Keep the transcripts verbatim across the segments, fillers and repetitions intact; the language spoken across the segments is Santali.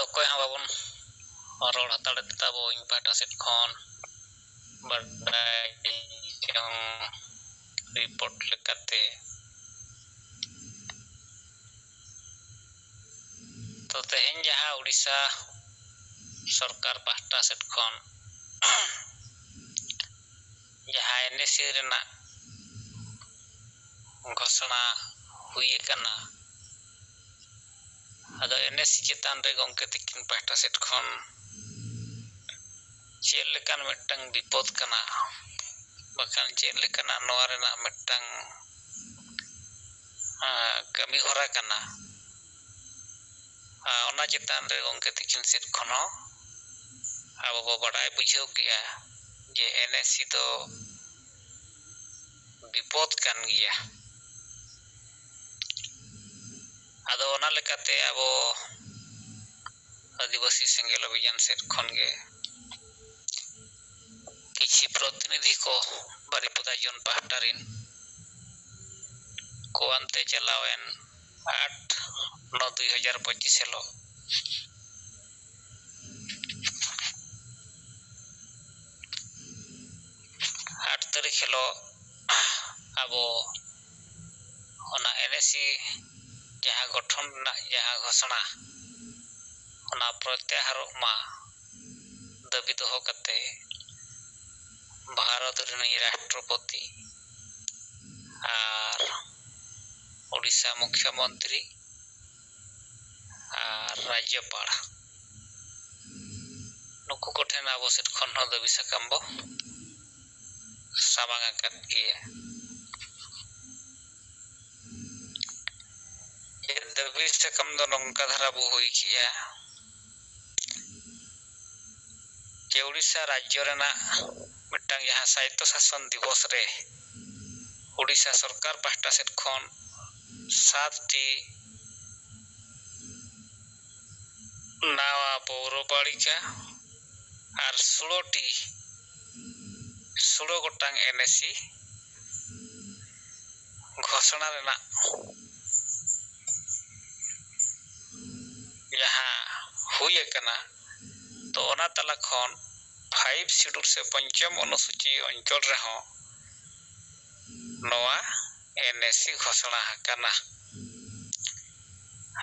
ᱚᱠᱚᱭ ᱦᱚᱸ ᱵᱟᱵᱚᱱ ᱨᱚᱲ ᱦᱟᱛᱟᱲᱮᱫ ᱛᱟᱵᱚ᱾ ᱤᱧ ᱯᱟᱦᱴᱟ ᱥᱮᱫ ᱠᱷᱚᱱ ᱵᱟᱰᱟᱭ ᱡᱚᱝ ᱨᱤᱯᱳᱨᱴ ᱞᱮᱠᱟᱛᱮ, ᱛᱚ ᱛᱮᱦᱮᱧ ᱡᱟᱦᱟᱸ ᱩᱲᱤᱥᱥᱟ ᱥᱚᱨᱠᱟᱨ ᱯᱟᱦᱴᱟ ᱥᱮᱫ ᱠᱷᱚᱱ ᱡᱟᱦᱟᱸ ᱮᱱᱮᱥᱤ ᱨᱮᱱᱟᱜ ᱜᱷᱳᱥᱚᱱᱟ ᱦᱩᱭ ᱟᱠᱟᱱᱟ, ᱟᱫᱚ ᱮᱱᱮᱥᱤ ᱪᱮᱛᱟᱱ ᱨᱮ ᱜᱚᱢᱠᱮ ᱛᱤᱠᱤᱱ ᱯᱟᱦᱴᱟ ᱥᱮᱫ ᱠᱷᱚᱱ ᱪᱮᱫ ᱞᱮᱠᱟᱱ ᱢᱤᱫᱴᱟᱝ ᱵᱤᱯᱚᱫ ᱠᱟᱱᱟ, ᱵᱟᱠᱷᱟᱱ ᱪᱮᱫ ᱞᱮᱠᱟᱱᱟᱜ ᱱᱚᱣᱟ ᱨᱮᱱᱟᱜ ᱢᱤᱫᱴᱟᱝ, ᱟᱸ, ᱠᱟᱹᱢᱤ ᱦᱚᱨᱟ ᱠᱟᱱᱟ᱾ ᱟᱨ ᱚᱱᱟ ᱪᱮᱛᱟᱱ ᱨᱮ ᱜᱚᱢᱠᱮ ᱛᱤᱠᱤᱱ ᱥᱮᱫ ᱠᱷᱚᱱ ᱦᱚᱸ ᱟᱵᱚ ᱵᱚ ᱵᱟᱰᱟᱭ ᱵᱩᱡᱷᱟᱹᱣ ᱠᱮᱜᱼᱟ ᱡᱮ ᱮᱱᱮᱥᱤ ᱫᱚ ᱵᱤᱯᱚᱫ ᱠᱟᱱ ᱜᱮᱭᱟ᱾ ᱟᱫᱚ ᱚᱱᱟ ᱞᱮᱠᱟᱛᱮ ᱟᱵᱚ ᱟᱹᱫᱤᱵᱟᱹᱥᱤ ᱥᱮᱸᱜᱮᱞ ᱚᱵᱷᱤᱡᱟᱱ ᱥᱮᱫ ᱠᱷᱚᱱ ᱜᱮ ᱠᱤᱪᱷᱤ ᱯᱨᱚᱛᱤᱱᱤᱫᱷᱤ ᱠᱚ ᱵᱟᱨᱤᱯᱚᱫᱟ ᱡᱳᱱ ᱯᱟᱦᱴᱟ ᱨᱤᱱ ᱠᱚ ᱟᱱᱛᱮ ᱪᱟᱞᱟᱣᱮᱱ ᱟᱴ ᱱᱚ ᱫᱩᱭ ᱦᱟᱡᱟᱨ ᱯᱚᱸᱪᱤᱥ ᱦᱤᱞᱳᱜ, ᱟᱴ ᱛᱟᱹᱨᱤᱠᱷ ᱦᱤᱞᱳᱜ ᱟᱵᱚ ᱚᱱᱟ ᱮᱱᱮᱥᱤ ᱡᱟᱦᱟᱸ ᱜᱚᱴᱷᱚᱱ ᱨᱮᱱᱟᱜ ᱡᱟᱦᱟᱸ ᱜᱷᱳᱥᱚᱱᱟ, ᱚᱱᱟ ᱯᱨᱚᱛᱭᱟᱦᱟᱨᱚᱜ ᱢᱟ ᱫᱟᱹᱵᱤ ᱫᱚᱦᱚ ᱠᱟᱛᱮ ᱵᱷᱟᱨᱚᱛ ᱨᱤᱱᱤᱡ ᱨᱟᱥᱴᱨᱚᱯᱚᱛᱤ ᱟᱨ ᱳᱰᱤᱥᱟ ᱢᱩᱠᱷᱭᱚᱢᱚᱱᱛᱨᱤ ᱟᱨ ᱨᱟᱡᱽᱡᱚᱯᱟᱲ, ᱱᱩᱠᱩ ᱠᱚᱴᱷᱮᱱ ᱟᱵᱚ ᱥᱮᱫ ᱠᱷᱚᱱ ᱦᱚᱸ ᱫᱟᱹᱵᱤ ᱥᱟᱠᱟᱢ ᱵᱚ ᱥᱟᱢᱟᱝ ᱟᱠᱟᱫ ᱜᱮᱭᱟ᱾ ᱫᱟᱹᱵᱤ ᱥᱟᱠᱟᱢ ᱫᱚ ᱱᱚᱝᱠᱟ ᱫᱷᱟᱨᱟ ᱵᱚ ᱦᱩᱭ ᱠᱮᱜᱼᱟ ᱡᱮ ᱩᱲᱤᱥᱥᱟ ᱨᱟᱡᱽᱡᱚ ᱨᱮᱱᱟᱜ ᱢᱤᱫᱴᱟᱝ ᱡᱟᱦᱟᱸ ᱥᱟᱭᱤᱛᱛᱚ ᱥᱟᱥᱚᱱ ᱫᱤᱵᱚᱥ ᱨᱮ ᱩᱲᱤᱥᱥᱟ ᱥᱚᱨᱠᱟᱨ ᱯᱟᱦᱴᱟ ᱥᱮᱫ ᱠᱷᱚᱱ ᱥᱟᱛ ᱴᱤ ᱱᱟᱣᱟ ᱯᱳᱣᱨᱚᱯᱟᱲᱤᱠᱟ ᱟᱨ ᱥᱳᱞᱳ ᱴᱤ, ᱥᱳᱞᱳ ᱜᱚᱴᱟᱝ ᱮᱱᱮᱥᱤ ᱜᱷᱳᱥᱚᱱᱟ ᱨᱮᱱᱟᱜ ᱡᱟᱦᱟᱸ ᱦᱩᱭ ᱟᱠᱟᱱᱟ, ᱛᱚ ᱚᱱᱟ ᱛᱟᱞᱟ ᱠᱷᱚᱱ ᱯᱷᱟᱭᱤᱵᱷ ᱥᱤᱰᱩᱞ ᱥᱮ ᱯᱚᱧᱪᱚᱢ ᱚᱱᱩᱥᱩᱪᱤ ᱚᱧᱪᱚᱞ ᱨᱮᱦᱚᱸ ᱱᱚᱣᱟ ᱮᱱ ᱮ ᱥᱤ ᱜᱷᱳᱥᱚᱱᱟ ᱟᱠᱟᱱᱟ᱾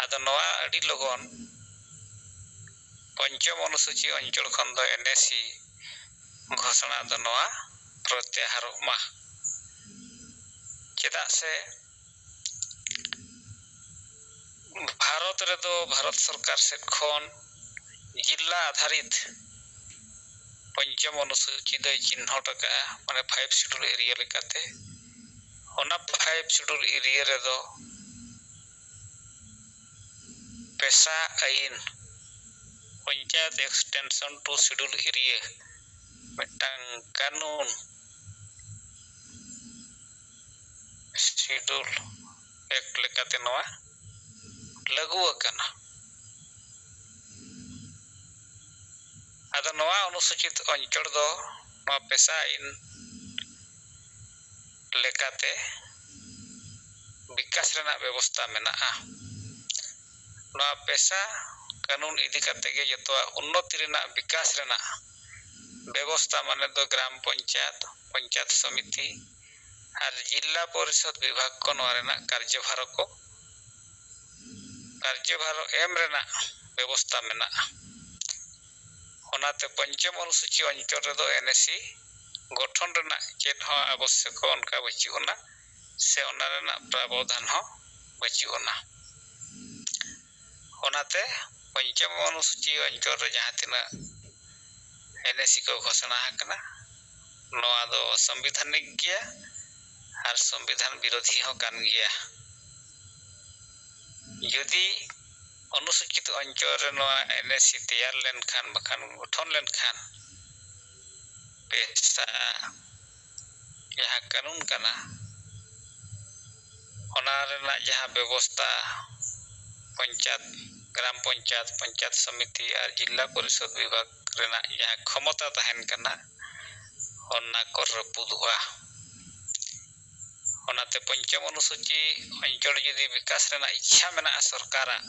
ᱟᱫᱚ ᱱᱚᱣᱟ ᱟᱹᱰᱤ ᱞᱚᱜᱚᱱ ᱯᱚᱧᱪᱚᱢ ᱚᱱᱩᱥᱩᱪᱤ ᱚᱧᱪᱚᱞ ᱠᱷᱚᱱ ᱫᱚ ᱮᱱ ᱮ ᱥᱤ ᱜᱷᱳᱥᱚᱱᱟ ᱫᱚ ᱱᱚᱣᱟ ᱯᱨᱚᱛᱭᱟᱦᱟᱨᱚᱜ ᱢᱟ᱾ ᱪᱮᱫᱟᱜ ᱥᱮ ᱵᱷᱟᱨᱚᱛ ᱨᱮᱫᱚ ᱵᱷᱟᱨᱚᱛ ᱥᱚᱨᱠᱟᱨ ᱥᱮᱫ ᱠᱷᱚᱱ ᱡᱤᱞᱞᱟ ᱟᱫᱷᱟᱨᱤᱛ ᱯᱚᱧᱪᱚᱢ ᱚᱱᱩᱥᱩᱪᱤ ᱫᱚᱭ ᱪᱤᱱᱦᱟᱹᱣ ᱟᱠᱟᱫᱼᱟ, ᱢᱟᱱᱮ ᱯᱷᱟᱭᱤᱵᱷ ᱥᱤᱰᱩᱞ ᱮᱨᱤᱭᱟ ᱞᱮᱠᱟᱛᱮ᱾ ᱚᱱᱟ ᱯᱷᱟᱭᱤᱵᱷ ᱥᱤᱰᱩᱞ ᱮᱨᱤᱭᱟ ᱨᱮᱫᱚ ᱯᱮᱥᱟ ᱟᱹᱭᱤᱱ, Panchayat Extension to Schedule Area, ᱢᱤᱫᱴᱟᱝ ᱠᱟᱹᱱᱩᱱ, ᱥᱤᱰᱩᱞ ᱮᱠᱴ ᱞᱮᱠᱟᱛᱮ ᱱᱚᱣᱟ ᱞᱟᱹᱜᱩ ᱟᱠᱟᱱᱟ᱾ ᱟᱫᱚ ᱱᱚᱣᱟ ᱚᱱᱩᱥᱩᱪᱤᱛ ᱚᱧᱪᱚᱞ ᱫᱚ ᱱᱚᱣᱟ ᱯᱮᱥᱟ ᱟᱹᱭᱤᱱ ᱞᱮᱠᱟᱛᱮ ᱵᱤᱠᱟᱥ ᱨᱮᱱᱟᱜ ᱵᱮᱵᱚᱥᱛᱟ ᱢᱮᱱᱟᱜᱼᱟ᱾ ᱱᱚᱣᱟ ᱯᱮᱥᱟ ᱠᱟᱹᱱᱩᱱ ᱤᱫᱤ ᱠᱟᱛᱮ ᱜᱮ ᱡᱚᱛᱚᱣᱟᱜ ᱩᱱᱱᱚᱛᱤ ᱨᱮᱱᱟᱜ, ᱵᱤᱠᱟᱥ ᱨᱮᱱᱟᱜ ᱵᱮᱵᱚᱥᱛᱟ, ᱢᱟᱱᱮ ᱫᱚ ᱜᱨᱟᱢ ᱯᱚᱧᱪᱟᱭᱮᱛ, ᱯᱚᱧᱪᱟᱭᱮᱛ ᱥᱚᱢᱤᱛᱤ ᱟᱨ ᱡᱤᱞᱞᱟ ᱯᱚᱨᱤᱥᱚᱫ ᱵᱤᱵᱷᱟᱜᱽ ᱠᱚ ᱱᱚᱣᱟ ᱨᱮᱱᱟᱜ ᱠᱟᱨᱡᱚᱵᱷᱟᱨ ᱠᱚ, ᱠᱟᱨᱡᱚᱵᱷᱟᱨ ᱮᱢ ᱨᱮᱱᱟᱜ ᱵᱮᱵᱚᱥᱛᱟ ᱢᱮᱱᱟᱜᱼᱟ᱾ ᱚᱱᱟᱛᱮ ᱯᱚᱧᱪᱚᱢ ᱚᱱᱩᱥᱩᱪᱤ ᱚᱧᱪᱚᱞ ᱨᱮᱫᱚ ᱮᱱ ᱮ ᱥᱤ ᱜᱚᱴᱷᱚᱱ ᱨᱮᱱᱟᱜ ᱪᱮᱫ ᱦᱚᱸ ᱟᱵᱚᱥᱭᱚᱠᱚ ᱚᱱᱠᱟ ᱵᱟᱹᱪᱩᱜ ᱟᱱᱟ, ᱥᱮ ᱚᱱᱟ ᱨᱮᱱᱟᱜ ᱯᱨᱟᱵᱚᱫᱷᱟᱱ ᱦᱚᱸ ᱵᱟᱹᱪᱩᱜ ᱟᱱᱟ᱾ ᱚᱱᱟᱛᱮ ᱯᱚᱧᱪᱚᱢ ᱚᱱᱩᱥᱩᱪᱤ ᱚᱧᱪᱚᱞ ᱨᱮ ᱡᱟᱦᱟᱸ ᱛᱤᱱᱟᱹᱜ ᱮᱱ ᱮ ᱥᱤ ᱠᱚ ᱜᱷᱳᱥᱚᱱᱟ ᱟᱠᱟᱱᱟ, ᱱᱚᱣᱟ ᱫᱚ ᱥᱚᱝᱵᱤᱫᱷᱟᱱᱤᱠ ᱜᱮᱭᱟ ᱟᱨ ᱥᱚᱝᱵᱤᱫᱷᱟᱱ ᱵᱤᱨᱳᱫᱷᱤ ᱦᱚᱸ ᱠᱟᱱ ᱜᱮᱭᱟ᱾ ᱡᱩᱫᱤ ᱚᱱᱩᱥᱩᱪᱤᱛ ᱚᱧᱪᱚᱞ ᱨᱮ ᱱᱚᱣᱟ ᱮᱱ ᱮ ᱥᱤ ᱛᱮᱭᱟᱨ ᱞᱮᱱᱠᱷᱟᱱ, ᱵᱟᱠᱷᱟᱱ ᱜᱚᱴᱷᱚᱱ ᱞᱮᱱᱠᱷᱟᱱ, ᱯᱮᱥᱟ ᱡᱟᱦᱟᱸ ᱠᱟᱹᱱᱩᱱ ᱠᱟᱱᱟ, ᱚᱱᱟ ᱨᱮᱱᱟᱜ ᱡᱟᱦᱟᱸ ᱵᱮᱵᱚᱥᱛᱟ, ᱯᱚᱧᱪᱟᱭᱮᱛ, ᱜᱨᱟᱢ ᱯᱚᱧᱪᱟᱭᱮᱛ, ᱯᱚᱧᱪᱟᱭᱮᱛ ᱥᱚᱢᱤᱛᱤ ᱟᱨ ᱡᱤᱞᱞᱟ ᱯᱚᱨᱤᱥᱚᱫ ᱵᱤᱵᱷᱟᱜᱽ ᱨᱮᱱᱟᱜ ᱡᱟᱦᱟᱸ ᱠᱷᱚᱢᱚᱛᱟ ᱛᱟᱦᱮᱱ ᱠᱟᱱᱟ, ᱚᱱᱟ ᱠᱚ ᱨᱟᱹᱯᱩᱫᱚᱜᱼᱟ᱾ ᱚᱱᱟᱛᱮ ᱯᱚᱧᱪᱚᱢ ᱚᱱᱩᱥᱩᱪᱤ ᱚᱧᱪᱚᱞ ᱡᱩᱫᱤ ᱵᱤᱠᱟᱥ ᱨᱮᱱᱟᱜ ᱤᱪᱪᱷᱟ ᱢᱮᱱᱟᱜᱼᱟ ᱥᱚᱨᱠᱟᱨᱟᱜ,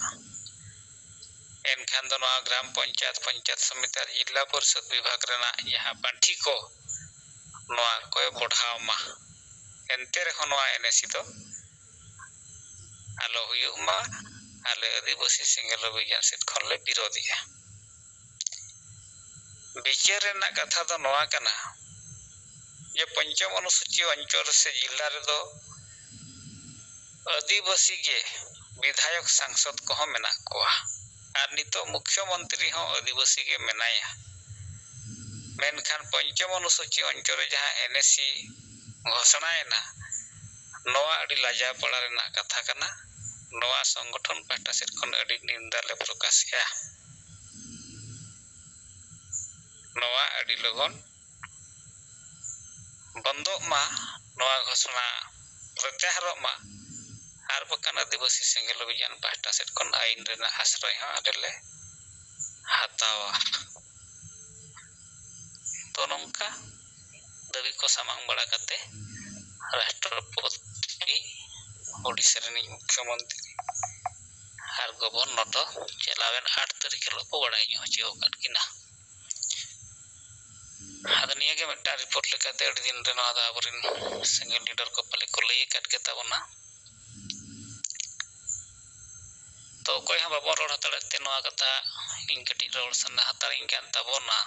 ᱮᱱᱠᱷᱟᱱ ᱫᱚ ᱱᱚᱣᱟ ᱜᱨᱟᱢ ᱯᱚᱧᱪᱟᱭᱮᱛ, ᱯᱚᱧᱪᱟᱭᱮᱛ ᱥᱚᱢᱤᱛᱤ ᱟᱨ ᱡᱤᱞᱟ ᱯᱚᱨᱤᱥᱚᱫ ᱵᱤᱵᱷᱟᱜᱽ ᱨᱮᱱᱟᱜ ᱡᱟᱦᱟᱸ ᱯᱟᱱᱴᱷᱤ ᱠᱚ, ᱱᱚᱣᱟ ᱠᱚᱭ ᱵᱚᱰᱷᱟᱣ ᱢᱟ᱾ ᱮᱱᱛᱮ ᱨᱮᱦᱚᱸ ᱱᱚᱣᱟ ᱮᱱᱮᱥᱤ ᱫᱚ ᱟᱞᱚ ᱦᱩᱭᱩᱜ ᱢᱟ, ᱟᱞᱮ ᱟᱹᱫᱤᱵᱟᱹᱥᱤ ᱥᱮᱸᱜᱮᱞ ᱚᱵᱷᱤᱡᱟᱱ ᱥᱮᱫ ᱠᱷᱚᱱ ᱞᱮ ᱵᱤᱨᱳᱫᱷᱮᱜᱼᱟ᱾ ᱵᱤᱪᱟᱹᱨ ᱨᱮᱱᱟᱜ ᱠᱟᱛᱷᱟ ᱫᱚ ᱱᱚᱣᱟ ᱠᱟᱱᱟ ᱡᱮ ᱯᱚᱧᱪᱚᱢ ᱚᱱᱩᱥᱩᱪᱤ ᱚᱧᱪᱚᱞ ᱥᱮ ᱡᱤᱞᱟ ᱨᱮᱫᱚ ᱟᱹᱫᱤᱵᱟᱹᱥᱤ ᱜᱮ ᱵᱤᱫᱷᱟᱭᱚᱠ ᱥᱟᱝᱥᱚᱫ ᱠᱚᱦᱚᱸ ᱢᱮᱱᱟᱜ ᱠᱚᱣᱟ, ᱟᱨ ᱱᱤᱛᱚᱜ ᱢᱩᱠᱷᱭᱚ ᱢᱚᱱᱛᱨᱤ ᱦᱚᱸ ᱟᱹᱫᱤᱵᱟᱹᱥᱤ ᱜᱮ ᱢᱮᱱᱟᱭᱟ᱾ ᱢᱮᱱᱠᱷᱟᱱ ᱯᱚᱧᱪᱚᱢ ᱚᱱᱩᱥᱩᱪᱤ ᱚᱧᱪᱚᱞ ᱨᱮ ᱡᱟᱦᱟᱸ ᱮᱱᱮᱥᱤ ᱜᱷᱳᱥᱚᱱᱟᱭᱮᱱᱟ, ᱱᱚᱣᱟ ᱟᱹᱰᱤ ᱞᱟᱡᱟᱣ ᱯᱟᱲᱟ ᱨᱮᱱᱟᱜ ᱠᱟᱛᱷᱟ ᱠᱟᱱᱟ᱾ ᱱᱚᱣᱟ ᱥᱚᱝᱜᱚᱴᱷᱚᱱ ᱯᱟᱦᱴᱟ ᱥᱮᱫ ᱠᱷᱚᱱ ᱟᱹᱰᱤ ᱱᱤᱱᱫᱟ ᱞᱮ ᱯᱨᱚᱠᱟᱥᱮᱜᱼᱟ᱾ ᱱᱚᱣᱟ ᱟᱹᱰᱤ ᱞᱚᱜᱚᱱ ᱵᱚᱱᱫᱚᱜ ᱢᱟ, ᱱᱚᱣᱟ ᱜᱷᱳᱥᱚᱱᱟ ᱯᱨᱚᱛᱭᱟᱦᱟᱨᱚᱜ ᱢᱟ, ᱟᱨ ᱵᱟᱠᱷᱟᱱ ᱟᱹᱫᱤᱵᱟᱹᱥᱤ ᱥᱮᱸᱜᱮᱞ ᱚᱵᱷᱤᱡᱟᱱ ᱯᱟᱦᱴᱟ ᱥᱮᱫ ᱠᱷᱚᱱ ᱟᱹᱭᱤᱱ ᱨᱮᱱᱟᱜ ᱟᱥᱨᱚᱭ ᱦᱚᱸ ᱟᱞᱮ ᱞᱮ ᱦᱟᱛᱟᱣᱟ᱾ ᱛᱚ ᱱᱚᱝᱠᱟ ᱫᱟᱹᱵᱤ ᱠᱚ ᱥᱟᱢᱟᱝ ᱵᱟᱲᱟ ᱠᱟᱛᱮ ᱨᱟᱥᱴᱨᱚᱯᱚᱛᱤ, ᱳᱰᱤᱥᱟ ᱨᱤᱱᱤᱡ ᱢᱩᱠᱷᱭᱚᱢᱚᱱᱛᱨᱤ ᱟᱨ ᱜᱚᱵᱷᱚᱨᱱᱚᱨ ᱫᱚ ᱪᱟᱞᱟᱣᱮᱱ ᱟᱴ ᱛᱟᱹᱨᱤᱠᱷ ᱦᱤᱞᱳᱜ ᱠᱚ ᱵᱟᱲᱟᱭ ᱧᱚᱜ ᱦᱚᱪᱚ ᱟᱠᱟᱫ ᱠᱤᱱᱟ᱾ ᱟᱫᱚ ᱱᱤᱭᱟᱹ ᱜᱮ ᱢᱤᱫᱴᱟᱝ ᱨᱤᱯᱳᱨᱴ ᱞᱮᱠᱟᱛᱮ ᱟᱹᱰᱤ ᱫᱤᱱ ᱨᱮ ᱱᱚᱣᱟ ᱫᱚ ᱟᱵᱚᱨᱮᱱ ᱥᱮᱸᱜᱮᱞ ᱞᱤᱰᱟᱨ ᱠᱚ ᱯᱟᱞᱮ ᱠᱚ ᱞᱟᱹᱭ ᱟᱠᱟᱫ ᱜᱮ ᱛᱟᱵᱚᱱᱟ᱾ ᱛᱚ ᱚᱠᱚᱭ ᱦᱚᱸ ᱵᱟᱵᱚᱱ ᱨᱚᱲ ᱦᱟᱛᱟᱲᱮᱫ ᱛᱮ ᱱᱚᱣᱟ ᱠᱟᱛᱷᱟ ᱤᱧ ᱠᱟᱹᱴᱤᱡ ᱨᱚᱲ ᱥᱟᱱᱟ ᱦᱟᱛᱟᱲᱤᱧ ᱠᱟᱱ ᱛᱟᱵᱚᱱᱟ᱾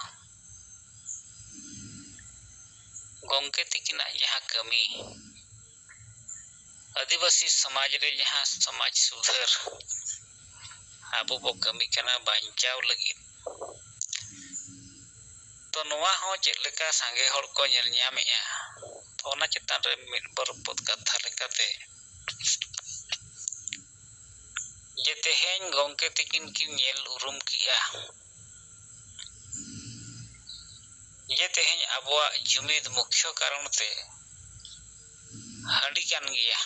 ᱜᱚᱢᱠᱮ ᱛᱤᱠᱤᱱᱟᱜ ᱡᱟᱦᱟᱸ ᱠᱟᱹᱢᱤ, ᱟᱹᱫᱤᱵᱟᱹᱥᱤ ᱥᱚᱢᱟᱡᱽ ᱨᱮ ᱡᱟᱦᱟᱸ ᱥᱚᱢᱟᱡᱽ ᱥᱩᱫᱷᱟᱹᱨ ᱟᱵᱚ ᱵᱚ ᱠᱟᱹᱢᱤ ᱠᱟᱱᱟ ᱵᱟᱧᱪᱟᱣ ᱞᱟᱹᱜᱤᱫ, ᱛᱚ ᱱᱚᱣᱟ ᱦᱚᱸ ᱪᱮᱫ ᱞᱮᱠᱟ ᱥᱟᱸᱜᱮ ᱦᱚᱲ ᱠᱚ ᱧᱮᱞ ᱧᱟᱢᱮᱜᱼᱟ, ᱛᱚ ᱚᱱᱟ ᱪᱮᱛᱟᱱ ᱨᱮ ᱢᱤᱫ ᱵᱟᱨ ᱯᱚᱫ ᱠᱟᱛᱷᱟ ᱞᱮᱠᱟᱛᱮ, ᱡᱮ ᱛᱮᱦᱮᱧ ᱜᱚᱢᱠᱮ ᱛᱤᱠᱤᱱ ᱠᱤᱱ ᱧᱮᱞ ᱩᱨᱩᱢ ᱠᱮᱜᱼᱟ ᱡᱮ ᱛᱮᱦᱮᱧ ᱟᱵᱚᱣᱟᱜ ᱡᱩᱢᱤᱫ ᱢᱩᱠᱷᱭᱚ ᱠᱟᱨᱚᱱ ᱛᱮ ᱦᱟᱺᱰᱤ ᱠᱟᱱ ᱜᱮᱭᱟ,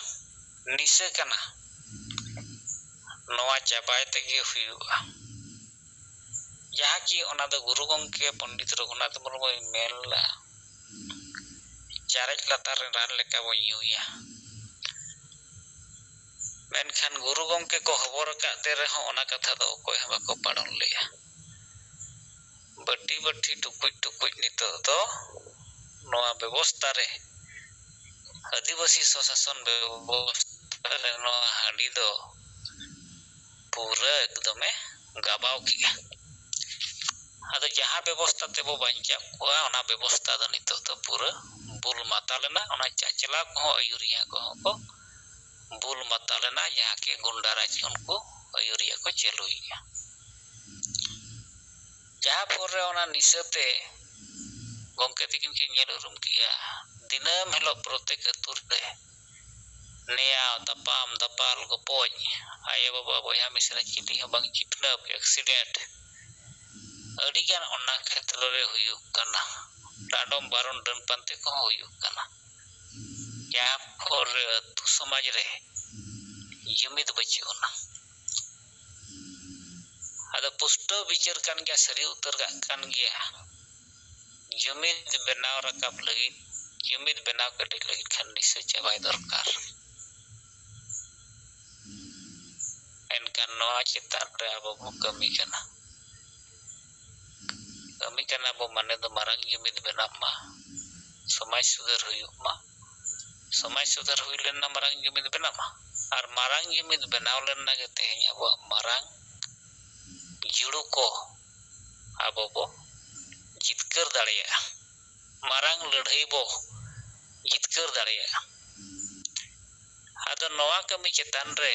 ᱱᱤᱥᱟᱹ ᱠᱟᱱᱟ, ᱱᱚᱣᱟ ᱪᱟᱵᱟᱭ ᱛᱮᱜᱮ ᱦᱩᱭᱩᱜᱼᱟ᱾ ᱡᱟᱦᱟᱸ ᱠᱤ ᱚᱱᱟ ᱫᱚ ᱜᱩᱨᱩ ᱜᱚᱢᱠᱮ ᱯᱚᱱᱰᱤᱛ ᱨᱚᱜᱷᱩᱱᱟᱛᱷ ᱢᱩᱨᱢᱩᱭ ᱢᱮᱱ ᱞᱮᱫᱼᱟ, ᱪᱟᱨᱮᱡ ᱞᱟᱛᱟᱨ ᱨᱮ ᱨᱟᱱ ᱞᱮᱠᱟ ᱵᱚᱱ ᱧᱩᱭᱟ᱾ ᱢᱮᱱᱠᱷᱟᱱ ᱜᱩᱨᱩ ᱜᱚᱢᱠᱮ ᱠᱚ ᱦᱚᱵᱚᱨ ᱟᱠᱟᱫ ᱛᱮ ᱨᱮᱦᱚᱸ ᱚᱱᱟ ᱠᱟᱛᱷᱟ ᱫᱚ ᱚᱠᱚᱭ ᱦᱚᱸ ᱵᱟᱠᱚ ᱯᱟᱲᱚᱱ ᱞᱮᱫᱼᱟ᱾ ᱵᱟᱹᱴᱤ ᱵᱟᱹᱴᱷᱤ ᱴᱩᱠᱩᱡ ᱴᱩᱠᱩᱡ ᱱᱤᱛᱚᱜ ᱫᱚ ᱱᱚᱣᱟ ᱵᱮᱵᱚᱥᱛᱟ ᱨᱮ, ᱟᱹᱫᱤᱵᱟᱹᱥᱤ ᱥᱚᱥᱟᱥᱚᱱ ᱵᱮᱵᱚᱥᱛᱟ ᱨᱮ ᱱᱚᱣᱟ ᱦᱟᱺᱰᱤ ᱫᱚ ᱯᱩᱨᱟᱹ ᱮᱠᱫᱚᱢᱮ ᱜᱟᱵᱟᱣ ᱠᱮᱜᱼᱟ᱾ ᱟᱫᱚ ᱡᱟᱦᱟᱸ ᱵᱮᱵᱚᱥᱛᱟ ᱛᱮᱵᱚ ᱵᱟᱧᱪᱟᱣ ᱠᱚᱣᱟ, ᱚᱱᱟ ᱵᱮᱵᱚᱥᱛᱟ ᱫᱚ ᱱᱤᱛᱚᱜ ᱫᱚ ᱯᱩᱨᱟᱹ ᱵᱩᱞ ᱢᱟᱛᱟᱞ ᱮᱱᱟ᱾ ᱚᱱᱟ ᱪᱟᱪᱞᱟᱣ ᱠᱚᱦᱚᱸ, ᱟᱹᱭᱩᱨᱤᱭᱟᱹ ᱠᱚᱦᱚᱸ ᱠᱚ ᱵᱩᱞ ᱢᱟᱛᱟᱞ ᱮᱱᱟ, ᱡᱟᱦᱟᱸ ᱠᱤ ᱜᱩᱱᱰᱟ ᱨᱟᱡᱽ ᱩᱱᱠᱩ ᱟᱹᱭᱩᱨᱤᱭᱟᱹ ᱠᱚ ᱪᱟᱹᱞᱩᱭᱮᱜᱼᱟ᱾ ᱡᱟᱦᱟᱸ ᱯᱚᱨ ᱨᱮ ᱚᱱᱟ ᱱᱤᱥᱟᱹ ᱛᱮ ᱜᱚᱢᱠᱮ ᱛᱤᱠᱤᱱ ᱠᱤᱱ ᱧᱮᱞ ᱩᱨᱩᱢ ᱠᱮᱜᱼᱟ, ᱫᱤᱱᱟᱹᱢ ᱦᱤᱞᱳᱜ ᱯᱨᱚᱛᱮᱠ ᱟᱹᱛᱩ ᱨᱮ ᱱᱮᱭᱟᱣ, ᱛᱟᱯᱟᱢ, ᱫᱟᱯᱟᱞ, ᱜᱚᱯᱚᱡ, ᱟᱭᱳ ᱵᱟᱵᱟ, ᱵᱚᱭᱦᱟ ᱢᱤᱥᱨᱟ ᱪᱤᱞᱤ ᱦᱚᱸ ᱵᱟᱝ, ᱪᱤᱯᱱᱟᱹᱯ, ᱮᱠᱥᱤᱰᱮᱱᱴ, ᱟᱹᱰᱤᱜᱟᱱ ᱚᱱᱟ ᱠᱷᱮᱛᱨᱚ ᱨᱮ ᱦᱩᱭᱩᱜ ᱠᱟᱱᱟ᱾ ᱰᱟᱸᱰᱚᱢ ᱵᱟᱨᱚᱱ, ᱰᱟᱹᱱ ᱯᱟᱱᱛᱮ ᱠᱚᱦᱚᱸ ᱦᱩᱭᱩᱜ ᱠᱟᱱᱟ᱾ ᱡᱟᱦᱟᱸ ᱯᱚᱨ ᱨᱮ ᱟᱹᱛᱩ ᱥᱚᱢᱟᱡᱽ ᱨᱮ ᱡᱩᱢᱤᱫ ᱵᱟᱹᱪᱩᱜ ᱟᱱᱟ᱾ ᱟᱫᱚ ᱯᱩᱥᱴᱟᱹᱣ ᱵᱤᱪᱟᱹᱨ ᱠᱟᱱ ᱜᱮᱭᱟ, ᱥᱟᱹᱨᱤ ᱩᱛᱟᱹᱨ ᱠᱟᱜ ᱠᱟᱱ ᱜᱮᱭᱟ᱾ ᱡᱩᱢᱤᱫ ᱵᱮᱱᱟᱣ ᱨᱟᱠᱟᱵ ᱞᱟᱹᱜᱤᱫ, ᱡᱩᱢᱤᱫ ᱵᱮᱱᱟᱣ ᱠᱮᱴᱮᱡ ᱞᱟᱹᱜᱤᱫ ᱠᱷᱟᱱ ᱱᱤᱥᱟᱹ ᱪᱟᱵᱟᱭ ᱫᱚᱨᱠᱟᱨ᱾ ᱮᱱᱠᱷᱟᱱ ᱱᱚᱣᱟ ᱪᱮᱛᱟᱱ ᱨᱮ ᱟᱵᱚ ᱵᱚ ᱠᱟᱹᱢᱤ ᱠᱟᱱᱟ᱾ ᱠᱟᱹᱢᱤ ᱠᱟᱱᱟ ᱵᱚ ᱢᱟᱱᱮ ᱫᱚ ᱢᱟᱨᱟᱝ ᱡᱩᱢᱤᱫ ᱵᱮᱱᱟᱜ ᱢᱟ, ᱥᱚᱢᱟᱡᱽ ᱥᱩᱫᱷᱟᱹᱨ ᱦᱩᱭᱩᱜ ᱢᱟ᱾ ᱥᱚᱢᱟᱡᱽ ᱥᱩᱫᱷᱟᱹᱨ ᱦᱩᱭ ᱞᱮᱱᱟ ᱢᱟᱨᱟᱝ ᱡᱩᱢᱤᱫ ᱵᱮᱱᱟᱜ ᱢᱟ᱾ ᱟᱨ ᱢᱟᱨᱟᱝ ᱡᱩᱢᱤᱫ ᱵᱮᱱᱟᱣ ᱞᱮᱱᱟ ᱜᱮ ᱛᱮᱦᱮᱧ ᱟᱵᱚᱣᱟᱜ ᱢᱟᱨᱟᱝ ᱡᱩᱲᱩ ᱠᱚ ᱟᱵᱚ ᱵᱚ ᱡᱤᱛᱠᱟᱹᱨ ᱫᱟᱲᱮᱭᱟᱜᱼᱟ, ᱢᱟᱨᱟᱝ ᱞᱟᱹᱲᱦᱟᱹᱭ ᱵᱚ ᱡᱤᱛᱠᱟᱹᱨ ᱫᱟᱲᱮᱭᱟᱜᱼᱟ᱾ ᱟᱫᱚ ᱱᱚᱣᱟ ᱠᱟᱹᱢᱤ ᱪᱮᱛᱟᱱ ᱨᱮ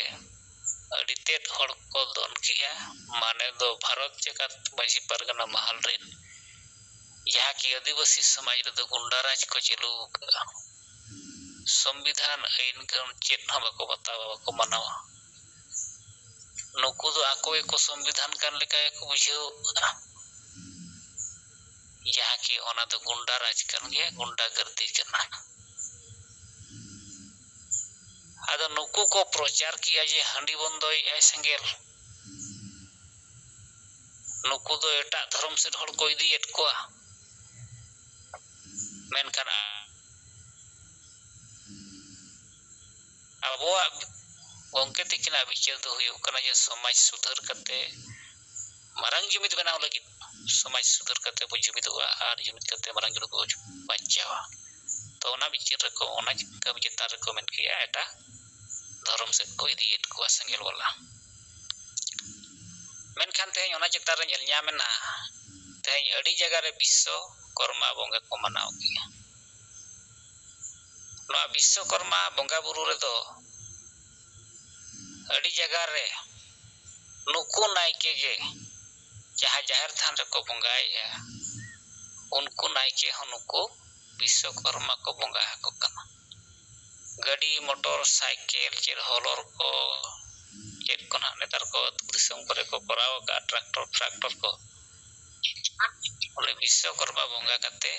ᱟᱹᱰᱤ ᱛᱮᱫ ᱦᱚᱲ ᱠᱚ ᱫᱚᱱ ᱠᱮᱜᱼᱟ, ᱢᱟᱱᱮ ᱫᱚ ᱵᱷᱟᱨᱚᱛ ᱡᱟᱠᱟᱛ ᱢᱟᱹᱡᱷᱤ ᱯᱟᱨᱜᱟᱱᱟ ᱢᱟᱦᱟᱞ ᱨᱮᱱ, ᱡᱟᱦᱟᱸ ᱠᱤ ᱟᱹᱫᱤᱵᱟᱹᱥᱤ ᱥᱚᱢᱟᱡᱽ ᱨᱮᱫᱚ ᱜᱩᱱᱰᱟ ᱨᱟᱡᱽ ᱠᱚ ᱪᱟᱹᱞᱩ ᱟᱠᱟᱫᱼᱟ᱾ ᱥᱚᱝᱵᱤᱫᱷᱟᱱ ᱟᱹᱭᱤᱱ ᱠᱟᱹᱱᱩᱱ ᱪᱮᱫ ᱦᱚᱸ ᱵᱟᱠᱚ ᱵᱟᱛᱟᱣᱟ, ᱵᱟᱠᱚ ᱢᱟᱱᱟᱣᱟ᱾ ᱱᱩᱠᱩ ᱫᱚ ᱟᱠᱚ ᱜᱮᱠᱚ ᱥᱚᱝᱵᱤᱫᱷᱟᱱ ᱠᱟᱱ ᱞᱮᱠᱟ ᱜᱮᱠᱚ ᱵᱩᱡᱷᱟᱹᱣ ᱟᱠᱟᱫᱼᱟ, ᱡᱟᱦᱟᱸ ᱠᱤ ᱚᱱᱟ ᱫᱚ ᱜᱩᱱᱰᱟ ᱨᱟᱡᱽ ᱠᱟᱱ ᱜᱮᱭᱟ, ᱜᱩᱱᱰᱟ ᱜᱟᱹᱨᱫᱤ ᱠᱟᱱᱟ᱾ ᱟᱫᱚ ᱱᱩᱠᱩ ᱠᱚ ᱯᱨᱚᱪᱟᱨ ᱠᱮᱜᱼᱟ ᱡᱮ ᱦᱟᱺᱰᱤ ᱵᱚᱱᱫᱚᱭᱮᱜᱼᱟᱭ ᱥᱮᱸᱜᱮᱞ᱾ ᱱᱩᱠᱩ ᱫᱚ ᱮᱴᱟᱜ ᱫᱷᱚᱨᱚᱢ ᱥᱮᱫ ᱦᱚᱲ ᱠᱚ ᱤᱫᱤᱭᱮᱫ ᱠᱚᱣᱟ᱾ ᱢᱮᱱᱠᱷᱟᱱ ᱟᱵᱚᱣᱟᱜ ᱜᱚᱢᱠᱮ ᱛᱤᱠᱤᱱᱟᱜ ᱵᱤᱪᱟᱹᱨ ᱫᱚ ᱦᱩᱭᱩᱜ ᱠᱟᱱᱟ ᱡᱮ ᱥᱚᱢᱟᱡᱽ ᱥᱩᱫᱷᱟᱹᱨ ᱠᱟᱛᱮ ᱢᱟᱨᱟᱝ ᱡᱩᱢᱤᱫ ᱵᱮᱱᱟᱣ ᱞᱟᱹᱜᱤᱫ ᱥᱚᱢᱟᱡᱽ ᱥᱩᱫᱷᱟᱹᱨ ᱠᱟᱛᱮ ᱵᱚ ᱡᱩᱢᱤᱫᱚᱜᱼᱟ ᱟᱨ ᱡᱩᱢᱤᱫ ᱠᱟᱛᱮ ᱢᱟᱨᱟᱝ ᱡᱩᱢᱤᱫ ᱵᱚ ᱵᱟᱧᱪᱟᱣᱟ᱾ ᱛᱚ ᱚᱱᱟ ᱵᱤᱪᱟᱹᱨ ᱨᱮᱠᱚ, ᱚᱱᱟ ᱠᱟᱹᱢᱤ ᱪᱮᱛᱟᱱ ᱨᱮᱠᱚ ᱢᱮᱱ ᱠᱮᱜᱼᱟ ᱮᱴᱟᱜ ᱫᱷᱚᱨᱚᱢ ᱥᱮᱫ ᱠᱚ ᱤᱫᱤᱭᱮᱫ ᱠᱚᱣᱟ ᱥᱮᱸᱜᱮᱞ ᱵᱟᱞᱟ᱾ ᱢᱮᱱᱠᱷᱟᱱ ᱛᱮᱦᱮᱧ ᱚᱱᱟ ᱪᱮᱛᱟᱱ ᱨᱮ ᱧᱮᱞ ᱧᱟᱢ ᱮᱱᱟ, ᱛᱮᱦᱮᱧ ᱟᱹᱰᱤ ᱡᱟᱭᱜᱟ ᱨᱮ ᱵᱤᱥᱥᱚᱠᱚᱨᱢᱟ ᱵᱚᱸᱜᱟ ᱠᱚ ᱢᱟᱱᱟᱣ ᱜᱮᱭᱟ᱾ ᱱᱚᱣᱟ ᱵᱤᱥᱥᱚᱠᱚᱨᱢᱟ ᱵᱚᱸᱜᱟ ᱵᱩᱨᱩ ᱨᱮᱫᱚ ᱟᱹᱰᱤ ᱡᱟᱭᱜᱟ ᱨᱮ ᱱᱩᱠᱩ ᱱᱟᱭᱠᱮ ᱜᱮ ᱡᱟᱦᱟᱸ ᱡᱟᱦᱮᱨ ᱛᱷᱟᱱ ᱨᱮᱠᱚ ᱵᱚᱸᱜᱟᱭᱮᱫᱼᱟ, ᱩᱱᱠᱩ ᱱᱟᱭᱠᱮ ᱦᱚᱸ ᱱᱩᱠᱩ ᱵᱤᱥᱥᱚᱠᱚᱨᱢᱟ ᱠᱚ ᱵᱚᱸᱜᱟ ᱟᱠᱚ ᱠᱟᱱᱟ᱾ ᱜᱟᱹᱰᱤ, ᱢᱚᱴᱚᱨ ᱥᱟᱭᱠᱮᱞ, ᱪᱮᱫ ᱦᱚᱞᱚᱨ ᱠᱚ, ᱪᱮᱫ ᱠᱚ ᱱᱟᱦᱟᱜ ᱱᱮᱛᱟᱨ ᱠᱚ ᱟᱹᱛᱩ ᱫᱤᱥᱚᱢ ᱠᱚᱨᱮ ᱠᱚ ᱠᱚᱨᱟᱣ ᱟᱠᱟᱫᱼᱟ, ᱴᱨᱟᱠᱴᱚᱨ ᱯᱷᱨᱟᱠᱴᱚᱨ ᱠᱚ, ᱚᱸᱰᱮ ᱵᱤᱥᱥᱚᱠᱚᱨᱢᱟ ᱵᱚᱸᱜᱟ ᱠᱟᱛᱮ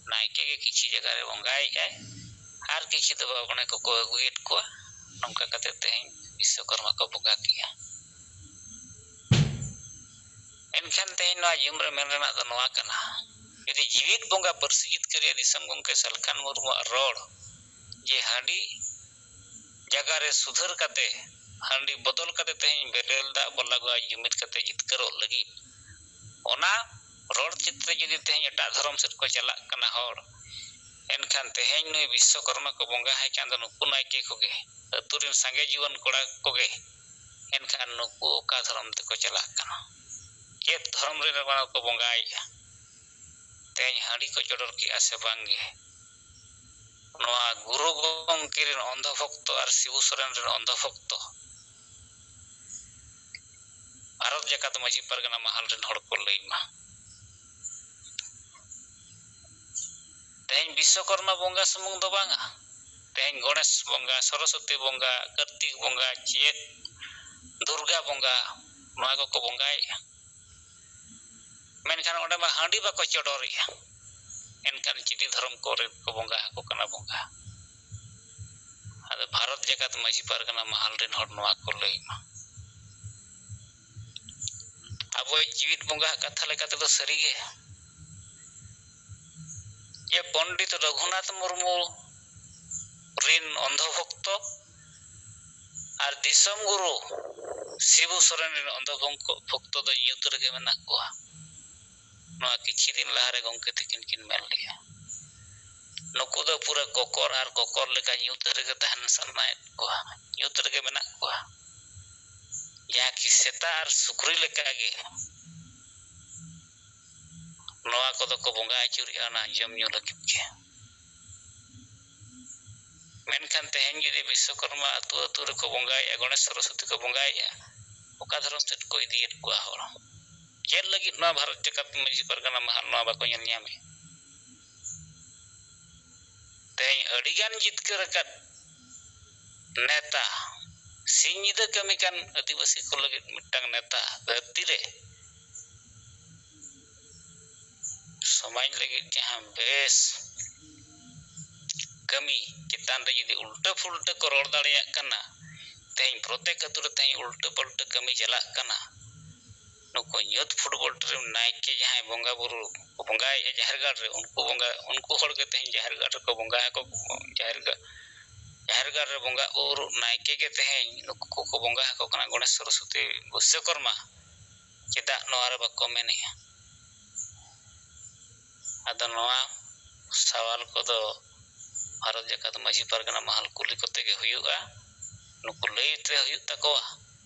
ᱱᱟᱭᱠᱮ ᱜᱮ ᱠᱤᱪᱷᱤ ᱡᱟᱭᱜᱟ ᱨᱮ ᱵᱚᱸᱜᱟᱭᱮᱫᱼᱟᱭ ᱟᱨ ᱠᱤᱪᱷᱤ ᱫᱚ ᱵᱟᱵᱟ ᱠᱚᱲᱟ ᱠᱚᱠᱚ ᱟᱹᱜᱩᱭᱮᱫ ᱠᱚᱣᱟ᱾ ᱱᱚᱝᱠᱟ ᱠᱟᱛᱮ ᱛᱮᱦᱮᱧ ᱵᱤᱥᱥᱚᱠᱚᱨᱢᱟ ᱠᱚ ᱵᱚᱸᱜᱟ ᱠᱮᱜᱼᱟ᱾ ᱮᱱᱠᱷᱟᱱ ᱛᱮᱦᱮᱧ ᱱᱚᱣᱟ ᱧᱩᱢ ᱨᱮ ᱢᱮᱱ ᱨᱮᱱᱟᱜ ᱫᱚ ᱱᱚᱣᱟ ᱠᱟᱱᱟ, ᱡᱩᱫᱤ ᱡᱤᱣᱤᱫ ᱵᱚᱸᱜᱟ ᱯᱟᱹᱨᱥᱤ ᱡᱤᱛᱠᱟᱹᱨᱤᱭᱟᱹ ᱫᱤᱥᱚᱢ ᱜᱚᱢᱠᱮ ᱥᱟᱞᱠᱷᱟᱱ ᱢᱩᱨᱢᱩᱣᱟᱜ ᱨᱚᱲ ᱡᱮ ᱦᱟᱺᱰᱤ ᱡᱟᱭᱜᱟ ᱨᱮ ᱥᱩᱫᱷᱟᱹᱨ ᱠᱟᱛᱮ, ᱦᱟᱺᱰᱤ ᱵᱚᱫᱚᱞ ᱠᱟᱛᱮ ᱛᱮᱦᱮᱧ ᱵᱮᱨᱮᱞ ᱫᱟᱜ ᱵᱚ ᱞᱟᱜᱟᱣᱟ ᱡᱩᱢᱤᱫ ᱠᱟᱛᱮ ᱡᱤᱛᱠᱟᱹᱨᱚᱜ ᱞᱟᱹᱜᱤᱫ, ᱚᱱᱟ ᱨᱚᱲ ᱪᱮᱫ ᱛᱮ ᱡᱩᱫᱤ ᱛᱮᱦᱮᱧ ᱮᱴᱟᱜ ᱫᱷᱚᱨᱚᱢ ᱥᱮᱫ ᱠᱚ ᱪᱟᱞᱟᱜ ᱠᱟᱱᱟ ᱦᱚᱲ, ᱮᱱᱠᱷᱟᱱ ᱛᱮᱦᱮᱧ ᱱᱩᱭ ᱵᱤᱥᱥᱚᱠᱚᱨᱢᱟ ᱠᱚ ᱵᱚᱸᱜᱟ ᱟᱭ ᱠᱟᱱ ᱫᱚ ᱱᱩᱠᱩ ᱱᱟᱭᱠᱮ ᱠᱚᱜᱮ, ᱟᱹᱛᱩ ᱨᱮᱱ ᱥᱟᱸᱜᱮ ᱡᱩᱣᱟᱹᱱ ᱠᱚᱲᱟ ᱠᱚᱜᱮ, ᱮᱱᱠᱷᱟᱱ ᱱᱩᱠᱩ ᱚᱠᱟ ᱫᱷᱚᱨᱚᱢ ᱛᱮᱠᱚ ᱪᱟᱞᱟᱜ ᱠᱟᱱᱟ? ᱪᱮᱫ ᱫᱷᱚᱨᱚᱢ ᱨᱮ ᱱᱚᱣᱟ ᱠᱚ ᱵᱚᱸᱜᱟᱭᱮᱫᱼᱟ? ᱛᱮᱦᱮᱧ ᱦᱟᱺᱰᱤ ᱠᱚ ᱪᱚᱰᱚᱨ ᱠᱮᱜᱼᱟ ᱥᱮ ᱵᱟᱝᱜᱮ? ᱱᱚᱣᱟ ᱜᱩᱨᱩ ᱜᱚᱢᱠᱮ ᱨᱮᱱ ᱚᱱᱫᱷᱚ ᱵᱷᱚᱠᱛᱚ ᱟᱨ ᱥᱤᱵᱩ ᱥᱚᱨᱮᱱ ᱨᱮᱱ ᱚᱱᱫᱷᱚ ᱵᱷᱚᱠᱛᱚ ᱵᱷᱟᱨᱚᱛ ᱡᱟᱠᱟᱛ ᱢᱟᱹᱡᱷᱤ ᱯᱟᱨᱜᱟᱱᱟ ᱢᱟᱦᱟᱞ ᱨᱮᱱ ᱦᱚᱲ ᱠᱚ ᱞᱟᱹᱭ ᱢᱟ᱾ ᱛᱮᱦᱮᱧ ᱵᱤᱥᱥᱚᱠᱚᱨᱢᱟ ᱵᱚᱸᱜᱟ ᱥᱩᱢᱩᱝ ᱫᱚ ᱵᱟᱝᱟ, ᱛᱮᱦᱮᱧ ᱜᱚᱬᱮᱥ ᱵᱚᱸᱜᱟ, ᱥᱚᱨᱚᱥᱚᱛᱤ ᱵᱚᱸᱜᱟ, ᱠᱟᱨᱛᱤᱠ ᱵᱚᱸᱜᱟ, ᱪᱮᱫ ᱫᱩᱨᱜᱟ ᱵᱚᱸᱜᱟ, ᱱᱚᱣᱟ ᱠᱚᱠᱚ ᱵᱚᱸᱜᱟᱭᱮᱫᱼᱟ᱾ ᱢᱮᱱᱠᱷᱟᱱ ᱚᱸᱰᱮ ᱢᱟ ᱦᱟᱺᱰᱤ ᱵᱟᱠᱚ ᱪᱚᱰᱚᱨᱮᱜᱼᱟ᱾ ᱮᱱᱠᱷᱟᱱ ᱪᱤᱞᱤ ᱫᱷᱚᱨᱚᱢ ᱠᱚᱨᱮ ᱠᱚ ᱵᱚᱸᱜᱟ ᱟᱠᱚ ᱠᱟᱱᱟ ᱵᱚᱸᱜᱟ? ᱟᱫᱚ ᱵᱷᱟᱨᱚᱛ ᱡᱟᱠᱟᱛ ᱢᱟᱹᱡᱷᱤ ᱯᱟᱨᱜᱟᱱᱟ ᱢᱟᱦᱟᱞ ᱨᱮᱱ ᱦᱚᱲ ᱱᱚᱣᱟ ᱠᱚ ᱞᱟᱹᱭ ᱢᱟ᱾ ᱟᱵᱚᱭᱤᱡ ᱡᱤᱣᱤᱫ ᱵᱚᱸᱜᱟᱣᱟᱜ ᱠᱟᱛᱷᱟ ᱞᱮᱠᱟ ᱛᱮᱫᱚ ᱥᱟᱹᱨᱤᱜᱮ ᱡᱮ ᱯᱚᱱᱰᱤᱛ ᱨᱚᱜᱷᱩᱱᱟᱛᱷ ᱢᱩᱨᱢᱩ ᱨᱤᱱ ᱚᱱᱫᱷᱚ ᱵᱷᱚᱠᱛᱚ ᱟᱨ ᱫᱤᱥᱚᱢ ᱜᱩᱨᱩ ᱥᱤᱵᱩ ᱥᱚᱨᱮᱱ ᱨᱮᱱ ᱚᱱᱫᱷᱚ ᱵᱷᱚᱠᱛᱚ ᱫᱚ ᱧᱩᱛ ᱨᱮᱜᱮ ᱢᱮᱱᱟᱜ ᱠᱚᱣᱟ᱾ ᱱᱚᱣᱟ ᱠᱤᱪᱷᱤ ᱫᱤᱱ ᱞᱟᱦᱟᱨᱮ ᱜᱚᱢᱠᱮ ᱛᱤᱠᱤᱱ ᱠᱤᱱ ᱢᱮᱱ ᱞᱮᱜᱼᱟ, ᱱᱩᱠᱩ ᱫᱚ ᱯᱩᱨᱟᱹ ᱠᱚᱠᱚᱨ ᱟᱨ ᱠᱚᱠᱚᱨ ᱞᱮᱠᱟ ᱧᱩᱛ ᱨᱮᱜᱮ ᱛᱟᱦᱮᱱ ᱥᱟᱱᱟᱭᱮᱫ ᱠᱚᱣᱟ, ᱧᱩᱛ ᱨᱮᱜᱮ ᱢᱮᱱᱟᱜ ᱠᱚᱣᱟ᱾ ᱡᱟᱦᱟᱸ ᱠᱤ ᱥᱮᱛᱟ ᱟᱨ ᱥᱩᱠᱨᱤ ᱞᱮᱠᱟᱜᱮ ᱱᱚᱣᱟ ᱠᱚᱫᱚ ᱠᱚ ᱵᱚᱸᱜᱟ ᱟᱹᱪᱩᱨᱮᱜᱼᱟ ᱚᱱᱟ ᱡᱚᱢ ᱧᱩ ᱞᱟᱹᱜᱤᱫ ᱜᱮ᱾ ᱢᱮᱱᱠᱷᱟᱱ ᱛᱮᱦᱮᱧ ᱡᱩᱫᱤ ᱵᱤᱥᱥᱚᱠᱚᱨᱢᱟ ᱟᱹᱛᱩ ᱟᱹᱛᱩ ᱨᱮᱠᱚ ᱵᱚᱸᱜᱟᱭᱮᱫᱼᱟ, ᱜᱚᱬᱮᱥ ᱥᱚᱨᱚᱥᱚᱛᱤ ᱠᱚ ᱵᱚᱸᱜᱟᱭᱮᱫᱼᱟ, ᱚᱠᱟ ᱫᱷᱚᱨᱚᱢ ᱥᱮᱫ ᱠᱚ ᱤᱫᱤᱭᱮᱫ ᱠᱚᱣᱟ ᱦᱚᱲ? ᱪᱮᱫ ᱞᱟᱹᱜᱤᱫ ᱱᱚᱣᱟ ᱵᱷᱟᱨᱚᱛ ᱡᱟᱠᱟᱛ ᱢᱟᱹᱡᱷᱤ ᱯᱟᱨᱜᱟᱱᱟ ᱢᱟᱦᱟᱞ ᱱᱚᱣᱟ ᱵᱟᱠᱚ ᱧᱮᱞ ᱧᱟᱢᱮᱫ? ᱛᱮᱦᱮᱧ ᱟᱹᱰᱤᱜᱟᱱ ᱡᱤᱛᱠᱟᱹᱨ ᱟᱠᱟᱫ ᱱᱮᱛᱟ, ᱥᱤᱧ ᱧᱤᱫᱟᱹ ᱠᱟᱹᱢᱤ ᱠᱟᱱ ᱟᱹᱫᱤᱵᱟᱹᱥᱤ ᱠᱚ ᱞᱟᱹᱜᱤᱫ ᱢᱤᱫᱴᱟᱝ ᱱᱮᱛᱟ, ᱫᱷᱟᱹᱨᱛᱤ ᱨᱮ ᱥᱚᱢᱟᱡᱽ ᱞᱟᱹᱜᱤᱫ ᱡᱟᱦᱟᱸ ᱵᱮᱥ ᱠᱟᱹᱢᱤ ᱪᱮᱛᱟᱱ ᱨᱮ ᱡᱩᱫᱤ ᱩᱞᱴᱟᱹ ᱯᱷᱩᱞᱴᱟᱹ ᱠᱚ ᱨᱚᱲ ᱫᱟᱲᱮᱭᱟᱜ ᱠᱟᱱᱟ, ᱛᱮᱦᱮᱧ ᱯᱨᱚᱛᱮᱠ ᱟᱹᱛᱩ ᱨᱮ ᱛᱮᱦᱮᱧ ᱩᱞᱴᱟᱹ ᱯᱟᱞᱴᱟᱹ ᱠᱟᱹᱢᱤ ᱪᱟᱞᱟᱜ ᱠᱟᱱᱟ᱾ ᱱᱩᱠᱩ ᱧᱩᱛ ᱯᱷᱩᱴᱵᱚᱞ ᱴᱤᱢ ᱱᱟᱭᱠᱮ ᱡᱟᱦᱟᱸᱭ ᱵᱚᱸᱜᱟ ᱵᱩᱨᱩ ᱠᱚ ᱵᱚᱸᱜᱟᱭᱮᱫᱼᱟ ᱡᱟᱦᱮᱨ ᱜᱟᱲ ᱨᱮ, ᱩᱱᱠᱩ ᱵᱚᱸᱜᱟ, ᱩᱱᱠᱩ ᱦᱚᱲ ᱜᱮ ᱛᱮᱦᱮᱧ ᱡᱟᱦᱮᱨ ᱜᱟᱲ ᱨᱮᱠᱚ ᱵᱚᱸᱜᱟ ᱟᱠᱚ, ᱡᱟᱦᱮᱨ ᱜᱟᱲ, ᱡᱟᱦᱮᱨ ᱜᱟᱲ ᱨᱮ ᱵᱚᱸᱜᱟ ᱵᱩᱨᱩ ᱱᱟᱭᱠᱮ ᱜᱮ ᱛᱮᱦᱮᱧ ᱱᱩᱠᱩ ᱠᱚᱠᱚ ᱵᱚᱸᱜᱟ ᱟᱠᱚ ᱠᱟᱱᱟ, ᱜᱚᱬᱮᱥ ᱥᱚᱨᱚᱥᱚᱛᱤ ᱵᱤᱥᱥᱚᱠᱚᱨᱢᱟ᱾ ᱪᱮᱫᱟᱜ ᱱᱚᱣᱟ ᱨᱮ ᱵᱟᱠᱚ ᱢᱮᱱᱮᱜᱼᱟ? ᱟᱫᱚ ᱱᱚᱣᱟ ᱥᱟᱣᱟᱞ ᱠᱚᱫᱚ ᱵᱷᱟᱨᱚᱛ ᱡᱟᱠᱟᱛ ᱢᱟᱹᱡᱷᱤ ᱯᱟᱨᱜᱟᱱᱟ ᱢᱟᱦᱟᱞ ᱠᱩᱞᱤ ᱠᱚᱛᱮ ᱜᱮ ᱦᱩᱭᱩᱜᱼᱟ᱾ ᱱᱩᱠᱩ ᱞᱟᱹᱭ ᱛᱮ ᱦᱩᱭᱩᱜ ᱛᱟᱠᱚᱣᱟ᱾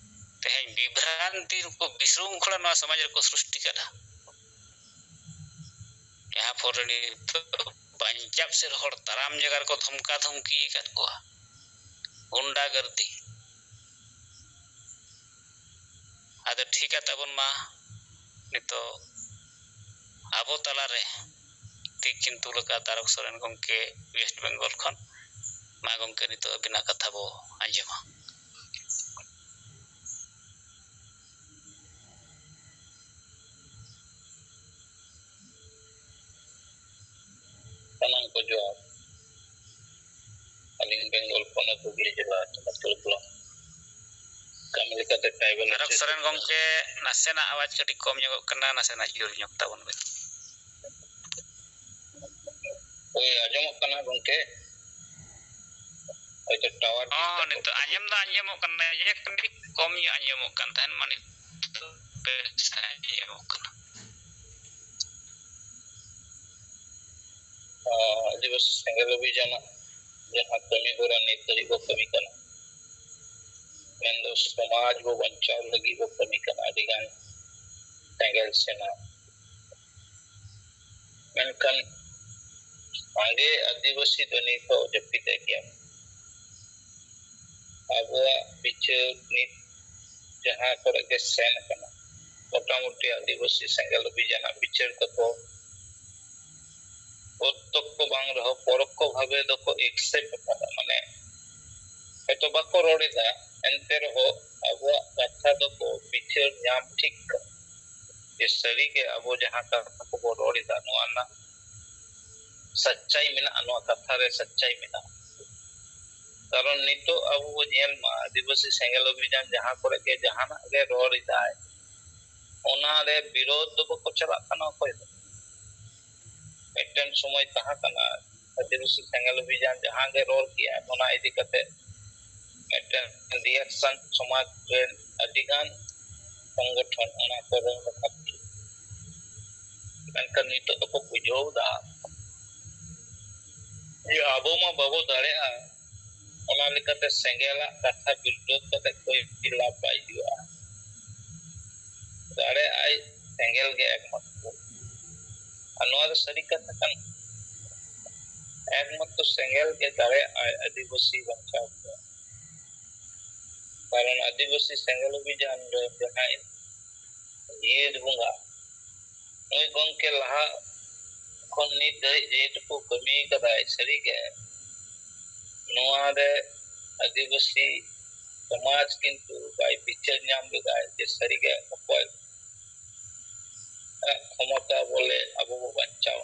ᱛᱮᱦᱮᱧ ᱵᱤᱵᱷᱨᱟᱱᱛᱤ, ᱱᱩᱠᱩ ᱵᱤᱥᱨᱩᱝᱠᱷᱚᱞᱟ ᱱᱚᱣᱟ ᱥᱚᱢᱟᱡᱽ ᱨᱮᱠᱚ ᱥᱨᱤᱥᱴᱤ ᱠᱟᱫᱟ᱾ ᱡᱟᱦᱟᱸ ᱯᱚᱨᱮ ᱱᱤᱛᱚᱜ ᱯᱟᱧᱡᱟᱵᱽ ᱥᱮᱫ ᱦᱚᱲ ᱛᱟᱲᱟᱢ ᱡᱟᱭᱜᱟ ᱨᱮᱠᱚ ᱫᱷᱚᱢᱠᱟ ᱫᱷᱚᱢᱠᱤ ᱟᱠᱟᱫ ᱠᱚᱣᱟ, ᱜᱩᱱᱰᱟ ᱜᱟᱨᱫᱤ᱾ ᱟᱫᱚ ᱴᱷᱤᱠᱟ ᱛᱟᱵᱚᱱ ᱢᱟ, ᱱᱤᱛᱚᱜ ᱟᱵᱚ ᱛᱟᱞᱟᱨᱮ ᱛᱤ ᱠᱤᱱ ᱛᱩᱞ ᱟᱠᱟᱫ ᱛᱟᱨᱚᱠ ᱥᱚᱨᱮᱱ ᱜᱚᱢᱠᱮ ᱳᱭᱮᱥᱴ ᱵᱮᱝᱜᱚᱞ ᱠᱷᱚᱱ᱾ ᱢᱟ ᱜᱚᱢᱠᱮ, ᱱᱤᱛᱚᱜ ᱟᱹᱵᱤᱱᱟᱜ ᱠᱟᱛᱷᱟ ᱵᱚ ᱟᱸᱡᱚᱢᱟ᱾ ᱥᱟᱱᱟᱢ ᱠᱚ ᱡᱚᱦᱟᱨ᱾ ᱟᱹᱞᱤᱧ ᱵᱮᱝᱜᱚᱞ ᱯᱚᱱᱚᱛ ᱦᱩᱜᱽᱞᱤ ᱡᱮᱞᱟ ᱪᱟᱸᱫᱯᱩᱨ ᱵᱞᱚᱠ ᱠᱟᱹᱢᱤ ᱞᱮᱠᱟᱛᱮ ᱴᱨᱟᱭᱵᱟᱞ ᱛᱟᱨᱚᱠ ᱥᱚᱨᱮᱱ ᱜᱚᱢᱠᱮ, ᱱᱟᱥᱮᱱᱟᱜ ᱟᱣᱟᱡᱽ ᱠᱟᱹᱴᱤᱡ ᱠᱚᱢ ᱧᱚᱜᱚᱜ ᱠᱟᱱᱟ, ᱱᱟᱥᱮᱱᱟᱜ ᱡᱳᱨ ᱧᱚᱜ ᱛᱟᱵᱚᱱ ᱵᱮᱱ᱾ ᱦᱳᱭ, ᱟᱸᱡᱚᱢᱚᱜ ᱠᱟᱱᱟ ᱜᱚᱢᱠᱮ? ᱦᱚᱭᱛᱚ ᱴᱟᱣᱟᱨ ᱦᱚᱸ, ᱰᱤᱥᱴᱟᱨᱵ ᱱᱤᱛᱚᱜ ᱟᱸᱡᱚᱢ ᱫᱚ ᱟᱸᱡᱚᱢᱚᱜ ᱠᱟᱱᱟ, ᱡᱮ ᱠᱟᱹᱴᱤᱡ ᱠᱚᱢ ᱧᱚᱜ ᱟᱸᱡᱚᱢᱚᱜ ᱠᱟᱱ ᱛᱟᱦᱮᱸᱱ, ᱢᱟ ᱱᱤᱛᱚᱜ ᱵᱮᱥ ᱟᱸᱡᱚᱢᱚᱜ ᱠᱟᱱᱟ᱾ ᱟᱸ, ᱟᱹᱫᱤᱵᱟᱹᱥᱤ ᱥᱮᱸᱜᱮᱞ ᱚᱵᱷᱤᱡᱟᱱᱟᱜ ᱡᱟᱦᱟᱸ ᱠᱟᱹᱢᱤ ᱦᱚᱨᱟ ᱱᱤᱛ ᱫᱷᱟᱹᱨᱤᱡ ᱵᱚ ᱠᱟᱹᱢᱤ ᱠᱟᱱᱟ, ᱢᱮᱱᱫᱚ ᱥᱚᱢᱟᱡᱽ ᱵᱚ ᱵᱟᱧᱪᱟᱣ ᱞᱟᱹᱜᱤᱫ ᱵᱚ ᱠᱟᱹᱢᱤ ᱠᱟᱱᱟ, ᱟᱹᱰᱤᱜᱟᱱ ᱥᱮᱸᱜᱮᱞ ᱥᱮᱱᱟ᱾ ᱢᱮᱱᱠᱷᱟᱱ ᱥᱟᱸᱜᱮ ᱟᱹᱫᱤᱵᱟᱹᱥᱤ ᱫᱚ ᱱᱤᱛ ᱦᱚᱸ ᱡᱟᱹᱯᱤᱫᱮᱫ ᱜᱮᱭᱟ᱾ ᱟᱵᱚᱣᱟᱜ ᱵᱤᱪᱟᱹᱨ ᱱᱤᱛ ᱡᱟᱦᱟᱸ ᱠᱚᱨᱮ ᱜᱮ ᱥᱮᱱ ᱟᱠᱟᱱᱟ, ᱢᱚᱴᱟᱢᱩᱴᱤ ᱟᱹᱫᱤᱵᱟᱹᱥᱤ ᱥᱮᱸᱜᱮᱞ ᱚᱵᱷᱤᱡᱟᱱᱟᱜ ᱵᱤᱪᱟᱹᱨ ᱫᱚᱠᱚ ᱯᱨᱚᱛᱛᱚᱠᱠᱷᱚ ᱵᱟᱝ ᱨᱮᱦᱚᱸ ᱯᱚᱨᱚᱠᱠᱷᱚ ᱵᱷᱟᱵᱮ ᱫᱚᱠᱚ ᱮᱠᱥᱮᱯᱴ ᱟᱠᱟᱫᱟ᱾ ᱢᱟᱱᱮ ᱦᱚᱭᱛᱚ ᱵᱟᱠᱚ ᱨᱚᱲ ᱮᱫᱟ, ᱮᱱᱛᱮ ᱨᱮᱦᱚᱸ ᱟᱵᱚᱣᱟᱜ ᱠᱟᱛᱷᱟ ᱫᱚᱠᱚ ᱵᱤᱪᱟᱹᱨ ᱧᱟᱢ ᱴᱷᱤᱠ ᱠᱟᱫᱟ ᱡᱮ ᱥᱟᱹᱨᱤᱜᱮ ᱟᱵᱚ ᱡᱟᱦᱟᱸ ᱠᱟᱛᱷᱟ ᱠᱚᱵᱚ ᱨᱚᱲ ᱮᱫᱟ, ᱱᱚᱣᱟ ᱨᱮᱱᱟᱜ ᱥᱟᱪᱪᱟᱭ ᱢᱮᱱᱟᱜᱼᱟ, ᱱᱚᱣᱟ ᱠᱟᱛᱷᱟ ᱨᱮ ᱥᱟᱪᱪᱟᱭ ᱢᱮᱱᱟᱜᱼᱟ᱾ ᱠᱟᱨᱚᱱ ᱱᱤᱛᱚᱜ ᱟᱵᱚ ᱵᱚ ᱧᱮᱞ ᱢᱟ, ᱟᱹᱫᱤᱵᱟᱹᱥᱤ ᱥᱮᱸᱜᱮᱞ ᱚᱵᱷᱤᱡᱟᱱ ᱡᱟᱦᱟᱸ ᱠᱚᱨᱮ ᱜᱮ ᱡᱟᱦᱟᱱᱟᱜ ᱜᱮ ᱨᱚᱲ ᱮᱫᱟᱭ, ᱚᱱᱟ ᱨᱮ ᱵᱤᱨᱳᱫᱷ ᱫᱚ ᱵᱟᱠᱚ ᱪᱟᱞᱟᱜ ᱠᱟᱱᱟ ᱚᱠᱚᱭ ᱦᱚᱸ᱾ ᱢᱤᱫᱴᱮᱱ ᱥᱚᱢᱚᱭ ᱛᱟᱦᱮᱸ ᱠᱟᱱᱟ, ᱟᱹᱫᱤᱵᱟᱹᱥᱤ ᱥᱮᱸᱜᱮᱞ ᱚᱵᱷᱤᱡᱟᱱ ᱡᱟᱦᱟᱸ ᱜᱮ ᱨᱚᱲ ᱠᱮᱜᱼᱟ, ᱚᱱᱟ ᱤᱫᱤ ᱠᱟᱛᱮ ᱢᱤᱫᱴᱮᱱ ᱨᱤᱭᱟᱠᱥᱚᱱ ᱥᱚᱢᱟᱡᱽ ᱨᱮᱱ ᱟᱹᱰᱤ ᱜᱟᱱ ᱥᱚᱝᱜᱚᱴᱷᱚᱱ ᱚᱱᱟ ᱠᱚ ᱨᱚᱲ ᱨᱟᱠᱟᱵ ᱠᱮᱜᱼᱟ᱾ ᱢᱮᱱᱠᱷᱟᱱ ᱱᱤᱛᱚᱜ ᱫᱚᱠᱚ ᱵᱩᱡᱷᱟᱹᱣ ᱮᱫᱟ ᱡᱮ ᱟᱵᱚ ᱢᱟ ᱵᱟᱵᱚ ᱫᱟᱲᱮᱭᱟᱜᱼᱟ, ᱚᱱᱟ ᱞᱮᱠᱟᱛᱮ ᱥᱮᱸᱜᱮᱞᱟᱜ ᱠᱟᱛᱷᱟ ᱵᱤᱨᱳᱫ ᱠᱟᱛᱮ ᱠᱚᱭ ᱞᱟᱵᱷ ᱵᱟᱭ ᱦᱩᱭᱩᱜᱼᱟ᱾ ᱫᱟᱲᱮᱭᱟᱜᱼᱟᱭ ᱥᱮᱸᱜᱮᱞ ᱜᱮ ᱮᱠᱢᱟᱛᱨᱚ᱾ ᱟᱨ ᱱᱚᱣᱟ ᱫᱚ ᱥᱟᱹᱨᱤ ᱠᱟᱛᱷᱟ ᱠᱟᱱᱟ, ᱮᱠᱢᱟᱛᱨᱚ ᱥᱮᱸᱜᱮᱞ ᱜᱮ ᱫᱟᱲᱮᱭᱟᱜᱼᱟᱭ ᱟᱹᱫᱤᱵᱟᱹᱥᱤ ᱵᱟᱧᱪᱟᱣ ᱫᱚ᱾ ᱠᱟᱨᱚᱱ ᱟᱹᱫᱤᱵᱟᱹᱥᱤ ᱥᱮᱸᱜᱮᱞ ᱚᱵᱷᱤᱡᱟᱱ ᱨᱮ ᱡᱟᱦᱟᱸᱭ ᱡᱤᱭᱟᱹᱛ ᱵᱚᱸᱜᱟ, ᱱᱩᱭ ᱜᱚᱢᱠᱮ ᱞᱟᱦᱟ ᱠᱷᱚᱱ ᱱᱤᱛ ᱫᱷᱟᱹᱨᱤᱡ ᱡᱮᱴᱩᱠᱩ ᱠᱟᱹᱢᱤ ᱠᱟᱫᱟᱭ, ᱥᱟᱹᱨᱤᱜᱮ ᱱᱚᱣᱟ ᱨᱮ ᱟᱹᱫᱤᱵᱟᱹᱥᱤ ᱥᱚᱢᱟᱡᱽ ᱠᱤᱱᱛᱩ ᱵᱟᱭ ᱵᱤᱪᱟᱹᱨ ᱧᱟᱢ ᱞᱮᱫᱟᱭ ᱡᱮ ᱥᱟᱹᱨᱤᱜᱮ ᱚᱠᱚᱭ ᱟᱜ ᱠᱷᱚᱢᱚᱛᱟ ᱵᱚᱞᱮ ᱟᱵᱚ ᱵᱚ ᱵᱟᱧᱪᱟᱣ᱾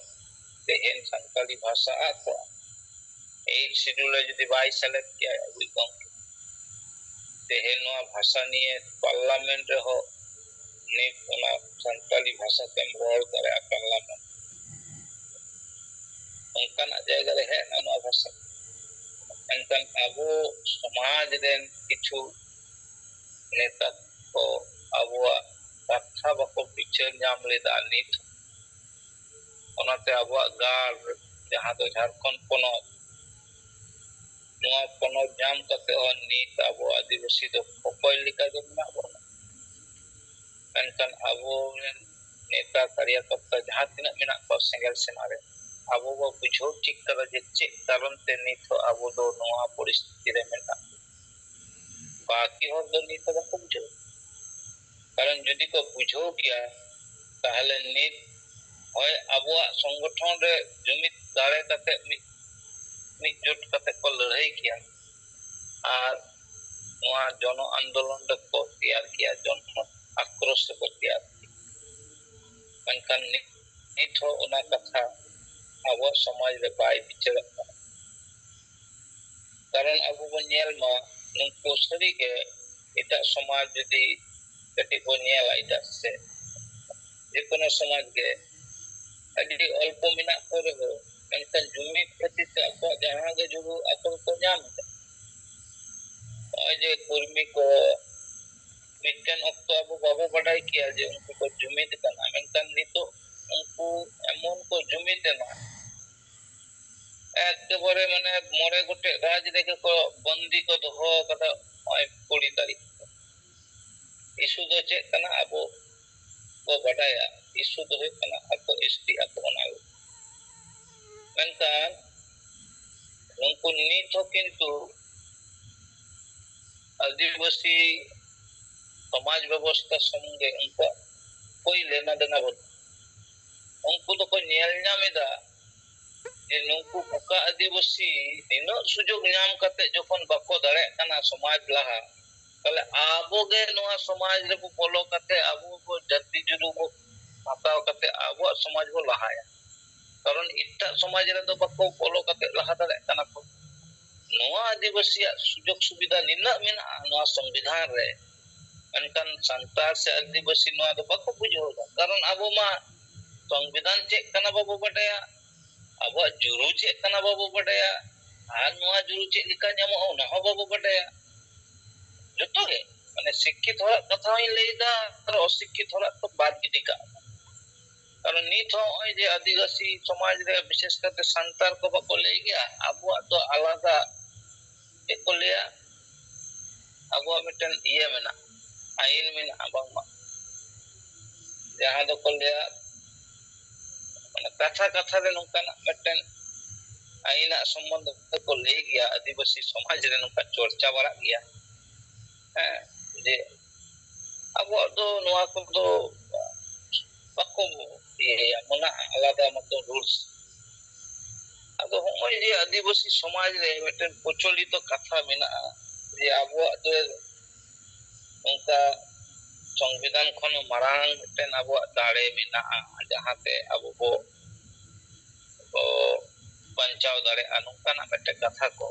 ᱛᱮᱦᱮᱧ ᱥᱟᱱᱛᱟᱲᱤ ᱵᱷᱟᱥᱟ ᱟᱫ ᱠᱚᱜᱼᱟ, ᱮᱭᱤᱴ ᱥᱤᱰᱩᱞ ᱨᱮ ᱡᱩᱫᱤ ᱵᱟᱭ ᱥᱮᱞᱮᱫ ᱠᱮᱭᱟ ᱟᱵᱚᱭᱤᱡ ᱜᱚᱢᱠᱮ, ᱛᱮᱦᱮᱧ ᱱᱚᱣᱟ ᱵᱷᱟᱥᱟ ᱱᱤᱭᱮ ᱯᱟᱨᱞᱟᱢᱮᱱᱴ ᱨᱮᱦᱚᱸ ᱱᱤᱛ ᱚᱱᱟ ᱥᱟᱱᱛᱟᱲᱤ ᱵᱷᱟᱥᱟ ᱛᱮᱢ ᱨᱚᱲ ᱫᱟᱲᱮᱭᱟᱜᱼᱟ ᱯᱟᱨᱞᱟᱢᱮᱱᱴ᱾ ᱚᱱᱠᱟᱱᱟᱜ ᱡᱟᱭᱜᱟ ᱨᱮ ᱦᱮᱡ ᱮᱱᱟ ᱱᱚᱣᱟ ᱵᱷᱟᱥᱟ᱾ ᱢᱮᱱᱠᱷᱟᱱ ᱟᱵᱚ ᱥᱚᱢᱟᱡᱽ ᱨᱮᱱ ᱠᱤᱪᱷᱩ ᱱᱮᱛᱟ ᱠᱚ ᱟᱵᱚᱣᱟᱜ ᱠᱟᱛᱷᱟ ᱵᱟᱠᱚ ᱵᱤᱪᱟᱹᱨ ᱧᱟᱢ ᱞᱮᱫᱟ ᱱᱤᱛ᱾ ᱚᱱᱟᱛᱮ ᱟᱵᱚᱣᱟᱜ ᱜᱟᱲ, ᱡᱟᱦᱟᱸ ᱫᱚ ᱡᱷᱟᱲᱠᱷᱚᱸᱰ ᱯᱚᱱᱚᱛ, ᱱᱚᱣᱟ ᱯᱚᱱᱚᱛ ᱧᱟᱢ ᱠᱟᱛᱮ ᱦᱚᱸ ᱱᱤᱛ ᱟᱵᱚ ᱟᱹᱫᱤᱵᱟᱹᱥᱤ ᱫᱚ ᱠᱚᱠᱚᱭ ᱞᱮᱠᱟ ᱜᱮ ᱢᱮᱱᱟᱜ ᱵᱚᱱᱟ᱾ ᱢᱮᱱᱠᱷᱟᱱ ᱟᱵᱚ ᱨᱮᱱ ᱱᱮᱛᱟ ᱠᱟᱨᱭᱟᱠᱚᱨᱛᱟ ᱡᱟᱦᱟᱸ ᱛᱤᱱᱟᱹᱜ ᱢᱮᱱᱟᱜ ᱠᱚᱣᱟ ᱥᱮᱸᱜᱮᱞ ᱥᱮᱱᱟ ᱨᱮ, ᱟᱵᱚ ᱵᱚ ᱵᱩᱡᱷᱟᱹᱣ ᱴᱷᱤᱠ ᱠᱟᱫᱟ ᱡᱮ ᱪᱮᱫ ᱠᱟᱨᱚᱱ ᱛᱮ ᱱᱤᱛ ᱦᱚᱸ ᱟᱵᱚ ᱫᱚ ᱱᱚᱣᱟ ᱯᱚᱨᱤᱥᱛᱷᱤᱛᱤ ᱨᱮ ᱢᱮᱱᱟᱜ ᱵᱚᱱᱟ᱾ ᱵᱟᱹᱠᱤ ᱦᱚᱲ ᱫᱚ ᱱᱤᱛ ᱦᱚᱸ ᱵᱟᱠᱚ ᱵᱩᱡᱷᱟᱹᱣ᱾ ᱠᱟᱨᱚᱱ ᱡᱩᱫᱤ ᱠᱚ ᱵᱩᱡᱷᱟᱹᱣ ᱠᱮᱭᱟ, ᱛᱟᱦᱞᱮ ᱱᱤᱛ ᱦᱚᱭ ᱟᱵᱚᱣᱟᱜ ᱥᱚᱝᱜᱚᱴᱷᱚᱱ ᱨᱮ ᱡᱩᱢᱤᱫ ᱫᱟᱲᱮ ᱠᱟᱛᱮ ᱢᱤᱫ, ᱢᱤᱫ ᱡᱩᱴ ᱠᱟᱛᱮ ᱠᱚ ᱞᱟᱹᱲᱦᱟᱹᱭ ᱠᱮᱭᱟ ᱟᱨ ᱱᱚᱣᱟ ᱡᱚᱱᱚ ᱟᱱᱫᱳᱞᱚᱱ ᱨᱮᱠᱚ ᱛᱮᱭᱟᱨ ᱠᱮᱭᱟ, ᱡᱚᱱᱚ ᱟᱠᱨᱳᱥ ᱨᱮᱠᱚ ᱛᱮᱭᱟᱨ ᱠᱮᱭᱟ᱾ ᱢᱮᱱᱠᱷᱟᱱ ᱱᱤᱛ, ᱱᱤᱛ ᱦᱚᱸ ᱚᱱᱟ ᱠᱟᱛᱷᱟ ᱟᱵᱚᱣᱟᱜ ᱥᱚᱢᱟᱡᱽ ᱨᱮ ᱵᱟᱭ ᱵᱤᱪᱟᱹᱨᱚᱜ ᱠᱟᱱᱟ᱾ ᱠᱟᱨᱚᱱ ᱟᱵᱚ ᱵᱚᱱ ᱧᱮᱞ ᱢᱟ, ᱱᱩᱠᱩ ᱥᱟᱹᱨᱤᱜᱮ ᱮᱴᱟᱜ ᱥᱚᱢᱟᱡᱽ ᱡᱩᱫᱤ ᱠᱟᱹᱴᱤᱡ ᱵᱚᱱ ᱧᱮᱞᱟ, ᱮᱴᱟᱜ ᱥᱮᱫ ᱡᱮᱠᱳᱱᱳ ᱥᱚᱢᱟᱡᱽ ᱜᱮ ᱟᱹᱰᱤ ᱚᱞᱯᱚ ᱢᱮᱱᱟᱜ ᱠᱚ ᱨᱮᱦᱚᱸ, ᱢᱮᱱᱠᱷᱟᱱ ᱡᱩᱢᱤᱫ ᱠᱷᱟᱹᱛᱤᱨ ᱛᱮ ᱟᱠᱚᱣᱟᱜ ᱡᱟᱦᱟᱸ ᱜᱮ ᱡᱩᱲᱩ ᱟᱠᱚ ᱜᱮᱠᱚ ᱧᱟᱢ ᱮᱫᱟ᱾ ᱱᱚᱜᱼᱚᱭ ᱡᱮ ᱠᱚᱨᱢᱤ ᱠᱚ ᱢᱤᱫᱴᱮᱱ ᱚᱠᱛᱚ ᱟᱵᱚ ᱵᱟᱵᱚ ᱵᱟᱰᱟᱭ ᱠᱮᱭᱟ ᱡᱮ ᱩᱱᱠᱩ ᱠᱚ ᱡᱩᱢᱤᱫ ᱠᱟᱱᱟ, ᱢᱮᱱᱠᱷᱟᱱ ᱱᱤᱛᱚᱜ ᱩᱱᱠᱩ ᱮᱢᱚᱱ ᱠᱚ ᱡᱩᱢᱤᱫ ᱮᱱᱟ, ᱮᱠᱮᱵᱟᱨᱮ ᱢᱟᱱᱮ ᱢᱚᱬᱮ ᱜᱚᱴᱮᱡ ᱨᱟᱡᱽ ᱨᱮᱜᱮ ᱠᱚ ᱵᱚᱱᱫᱤ ᱠᱚ ᱫᱚᱦᱚ ᱟᱠᱟᱫᱟ ᱱᱚᱜᱼᱚᱭ ᱠᱩᱲᱤ ᱛᱟᱹᱨᱤᱠᱷ᱾ ᱤᱥᱩ ᱫᱚ ᱪᱮᱫ ᱠᱟᱱᱟ ᱟᱵᱚ ᱵᱚ ᱵᱟᱰᱟᱭᱟ, ᱤᱥᱩ ᱫᱚ ᱦᱩᱭᱩᱜ ᱠᱟᱱᱟ ᱟᱠᱚ ᱮᱥ ᱴᱤ ᱟᱠᱚ ᱚᱱᱟ ᱜᱮ᱾ ᱢᱮᱱᱠᱷᱟᱱ ᱱᱩᱠᱩ ᱱᱤᱛ ᱦᱚᱸ ᱠᱤᱱᱛᱩ ᱟᱹᱫᱤᱵᱟᱹᱥᱤ ᱥᱚᱢᱟᱡᱽ ᱵᱮᱵᱚᱥᱛᱷᱟ ᱥᱚᱝᱜᱮ ᱩᱱᱠᱩᱣᱟᱜ ᱠᱳᱭ ᱞᱮᱱᱟ ᱫᱮᱱᱟ ᱵᱟᱹᱱᱩᱜ᱾ ᱩᱱᱠᱩ ᱫᱚᱠᱚ ᱧᱮᱞ ᱧᱟᱢ ᱮᱫᱟ ᱡᱮ ᱱᱩᱠᱩ ᱵᱚᱠᱟ ᱟᱹᱫᱤᱵᱟᱹᱥᱤ ᱱᱤᱱᱟᱹᱜ ᱥᱩᱡᱳᱜᱽ ᱧᱟᱢ ᱠᱟᱛᱮ ᱡᱚᱠᱷᱚᱱ ᱵᱟᱠᱚ ᱫᱟᱲᱮᱭᱟᱜ ᱠᱟᱱᱟ ᱥᱚᱢᱟᱡᱽ ᱞᱟᱦᱟ, ᱛᱟᱦᱞᱮ ᱟᱵᱚ ᱜᱮ ᱱᱚᱣᱟ ᱥᱚᱢᱟᱡᱽ ᱨᱮᱵᱚ ᱵᱚᱞᱚ ᱠᱟᱛᱮ ᱟᱵᱚ ᱵᱚ ᱡᱟᱹᱛᱤ ᱡᱩᱞᱩ ᱵᱚ ᱦᱟᱛᱟᱣ ᱠᱟᱛᱮ ᱟᱵᱚᱣᱟᱜ ᱥᱚᱢᱟᱡᱽ ᱵᱚ ᱞᱟᱦᱟᱭᱟ᱾ ᱠᱟᱨᱚᱱ ᱮᱴᱟᱜ ᱥᱚᱢᱟᱡᱽ ᱨᱮᱫᱚ ᱵᱟᱠᱚ ᱵᱚᱞᱚ ᱠᱟᱛᱮ ᱞᱟᱦᱟ ᱫᱟᱲᱮᱭᱟᱜ ᱠᱟᱱᱟ ᱠᱚ᱾ ᱱᱚᱣᱟ ᱟᱹᱫᱤᱵᱟᱹᱥᱤᱭᱟᱜ ᱥᱩᱡᱳᱜᱽ ᱥᱩᱵᱤᱫᱷᱟ ᱱᱤᱱᱟᱹᱜ ᱢᱮᱱᱟᱜᱼᱟ ᱱᱚᱣᱟ ᱥᱚᱝᱵᱤᱫᱷᱟᱱ ᱨᱮ, ᱢᱮᱱᱠᱷᱟᱱ ᱥᱟᱱᱛᱟᱲ ᱥᱮ ᱟᱹᱫᱤᱵᱟᱹᱥᱤ ᱱᱚᱣᱟ ᱫᱚ ᱵᱟᱠᱚ ᱵᱩᱡᱷᱟᱹᱣ ᱮᱫᱟ᱾ ᱠᱟᱨᱚᱱ ᱟᱵᱚ ᱢᱟ ᱥᱚᱝᱵᱤᱫᱷᱟᱱ ᱪᱮᱫ ᱠᱟᱱᱟ ᱵᱟᱵᱚ ᱵᱟᱰᱟᱭᱟ, ᱟᱵᱚᱣᱟᱜ ᱡᱩᱨᱩ ᱪᱮᱫ ᱠᱟᱱᱟ ᱵᱟᱵᱚ ᱵᱟᱰᱟᱭᱟ, ᱟᱨ ᱱᱚᱣᱟ ᱡᱩᱨᱩ ᱪᱮᱫ ᱞᱮᱠᱟ ᱧᱟᱢᱚᱜᱼᱟ, ᱚᱱᱟ ᱦᱚᱸ ᱵᱟᱵᱚ ᱵᱟᱰᱟᱭᱟ᱾ ᱡᱚᱛᱚ ᱜᱮ, ᱢᱟᱱᱮ, ᱥᱤᱠᱠᱷᱤᱛ ᱦᱚᱲᱟᱜ ᱠᱟᱛᱷᱟ ᱦᱚᱸᱧ ᱞᱟᱹᱭᱫᱟ, ᱟᱨ ᱚᱥᱤᱠᱠᱷᱤᱛ ᱦᱚᱲᱟᱜ ᱫᱚ ᱵᱟᱫ ᱜᱤᱰᱤ ᱠᱟᱜ ᱢᱮ᱾ ᱠᱟᱨᱚᱱ ᱱᱤᱛ ᱦᱚᱸ ᱱᱚᱜᱼᱚᱭ ᱡᱮ ᱟᱹᱫᱤᱵᱟᱹᱥᱤ ᱥᱚᱢᱟᱡᱽ ᱨᱮ, ᱵᱤᱥᱮᱥ ᱠᱟᱛᱮ ᱥᱟᱱᱛᱟᱲ ᱠᱚ ᱵᱟᱠᱚ ᱞᱟᱹᱭ ᱜᱮᱭᱟ, ᱟᱵᱚᱣᱟᱜ ᱫᱚ ᱟᱞᱟᱫᱟ, ᱪᱮᱫ ᱠᱚ ᱞᱟᱹᱭᱟ, ᱟᱵᱚᱣᱟᱜ ᱢᱤᱫᱴᱮᱱ ᱤᱭᱟᱹ ᱢᱮᱱᱟᱜᱼᱟ, ᱟᱹᱭᱤᱱ ᱢᱮᱱᱟᱜᱼᱟ ᱵᱟᱝᱢᱟ, ᱡᱟᱦᱟᱸ ᱫᱚᱠᱚ ᱞᱟᱹᱭᱟ, ᱢᱟᱱᱮ, ᱠᱟᱛᱷᱟ ᱠᱟᱛᱷᱟ ᱨᱮ ᱱᱚᱝᱠᱟᱱᱟᱜ ᱢᱤᱫᱴᱮᱱ ᱟᱹᱭᱤᱱᱟᱜ ᱥᱚᱢᱵᱚᱱᱫᱷᱮ ᱠᱚ ᱞᱟᱹᱭ ᱜᱮᱭᱟ, ᱟᱹᱫᱤᱵᱟᱹᱥᱤ ᱥᱚᱢᱟᱡᱽ ᱨᱮ ᱱᱚᱝᱠᱟ ᱪᱚᱨᱪᱟ ᱵᱟᱲᱟᱜ ᱜᱮᱭᱟ᱾ ᱦᱮᱸ, ᱡᱮ ᱟᱵᱚᱣᱟᱜ ᱫᱚ ᱱᱚᱣᱟ ᱠᱚᱫᱚ ᱵᱟᱠᱚ ᱤᱭᱟᱹᱭᱟ, ᱢᱮᱱᱟᱜᱼᱟ ᱟᱞᱟᱫᱟ ᱢᱚᱛᱚ ᱨᱩᱞᱥ᱾ ᱟᱫᱚ ᱦᱚᱸᱜᱼᱚᱭ ᱡᱮ ᱟᱹᱫᱤᱵᱟᱹᱥᱤ ᱥᱚᱢᱟᱡᱽ ᱨᱮ ᱢᱤᱫᱴᱮᱱ ᱯᱨᱚᱪᱚᱞᱤᱛᱚ ᱠᱟᱛᱷᱟ ᱢᱮᱱᱟᱜᱼᱟ ᱡᱮ ᱟᱵᱚᱣᱟᱜ ᱫᱚ ᱱᱚᱝᱠᱟ ᱥᱚᱝᱵᱤᱫᱷᱟᱱ ᱠᱷᱚᱱ ᱦᱚᱸ ᱢᱟᱨᱟᱝ ᱢᱤᱫᱴᱮᱱ ᱟᱵᱚᱣᱟᱜ ᱫᱟᱲᱮ ᱢᱮᱱᱟᱜᱼᱟ, ᱡᱟᱦᱟᱸᱛᱮ ᱟᱵᱚ ᱵᱚ, ᱵᱚ ᱵᱟᱧᱪᱟᱣ ᱫᱟᱲᱮᱭᱟᱜᱼᱟ, ᱱᱚᱝᱠᱟᱱᱟᱜ ᱢᱤᱫᱴᱮᱱ ᱠᱟᱛᱷᱟ ᱠᱚ᱾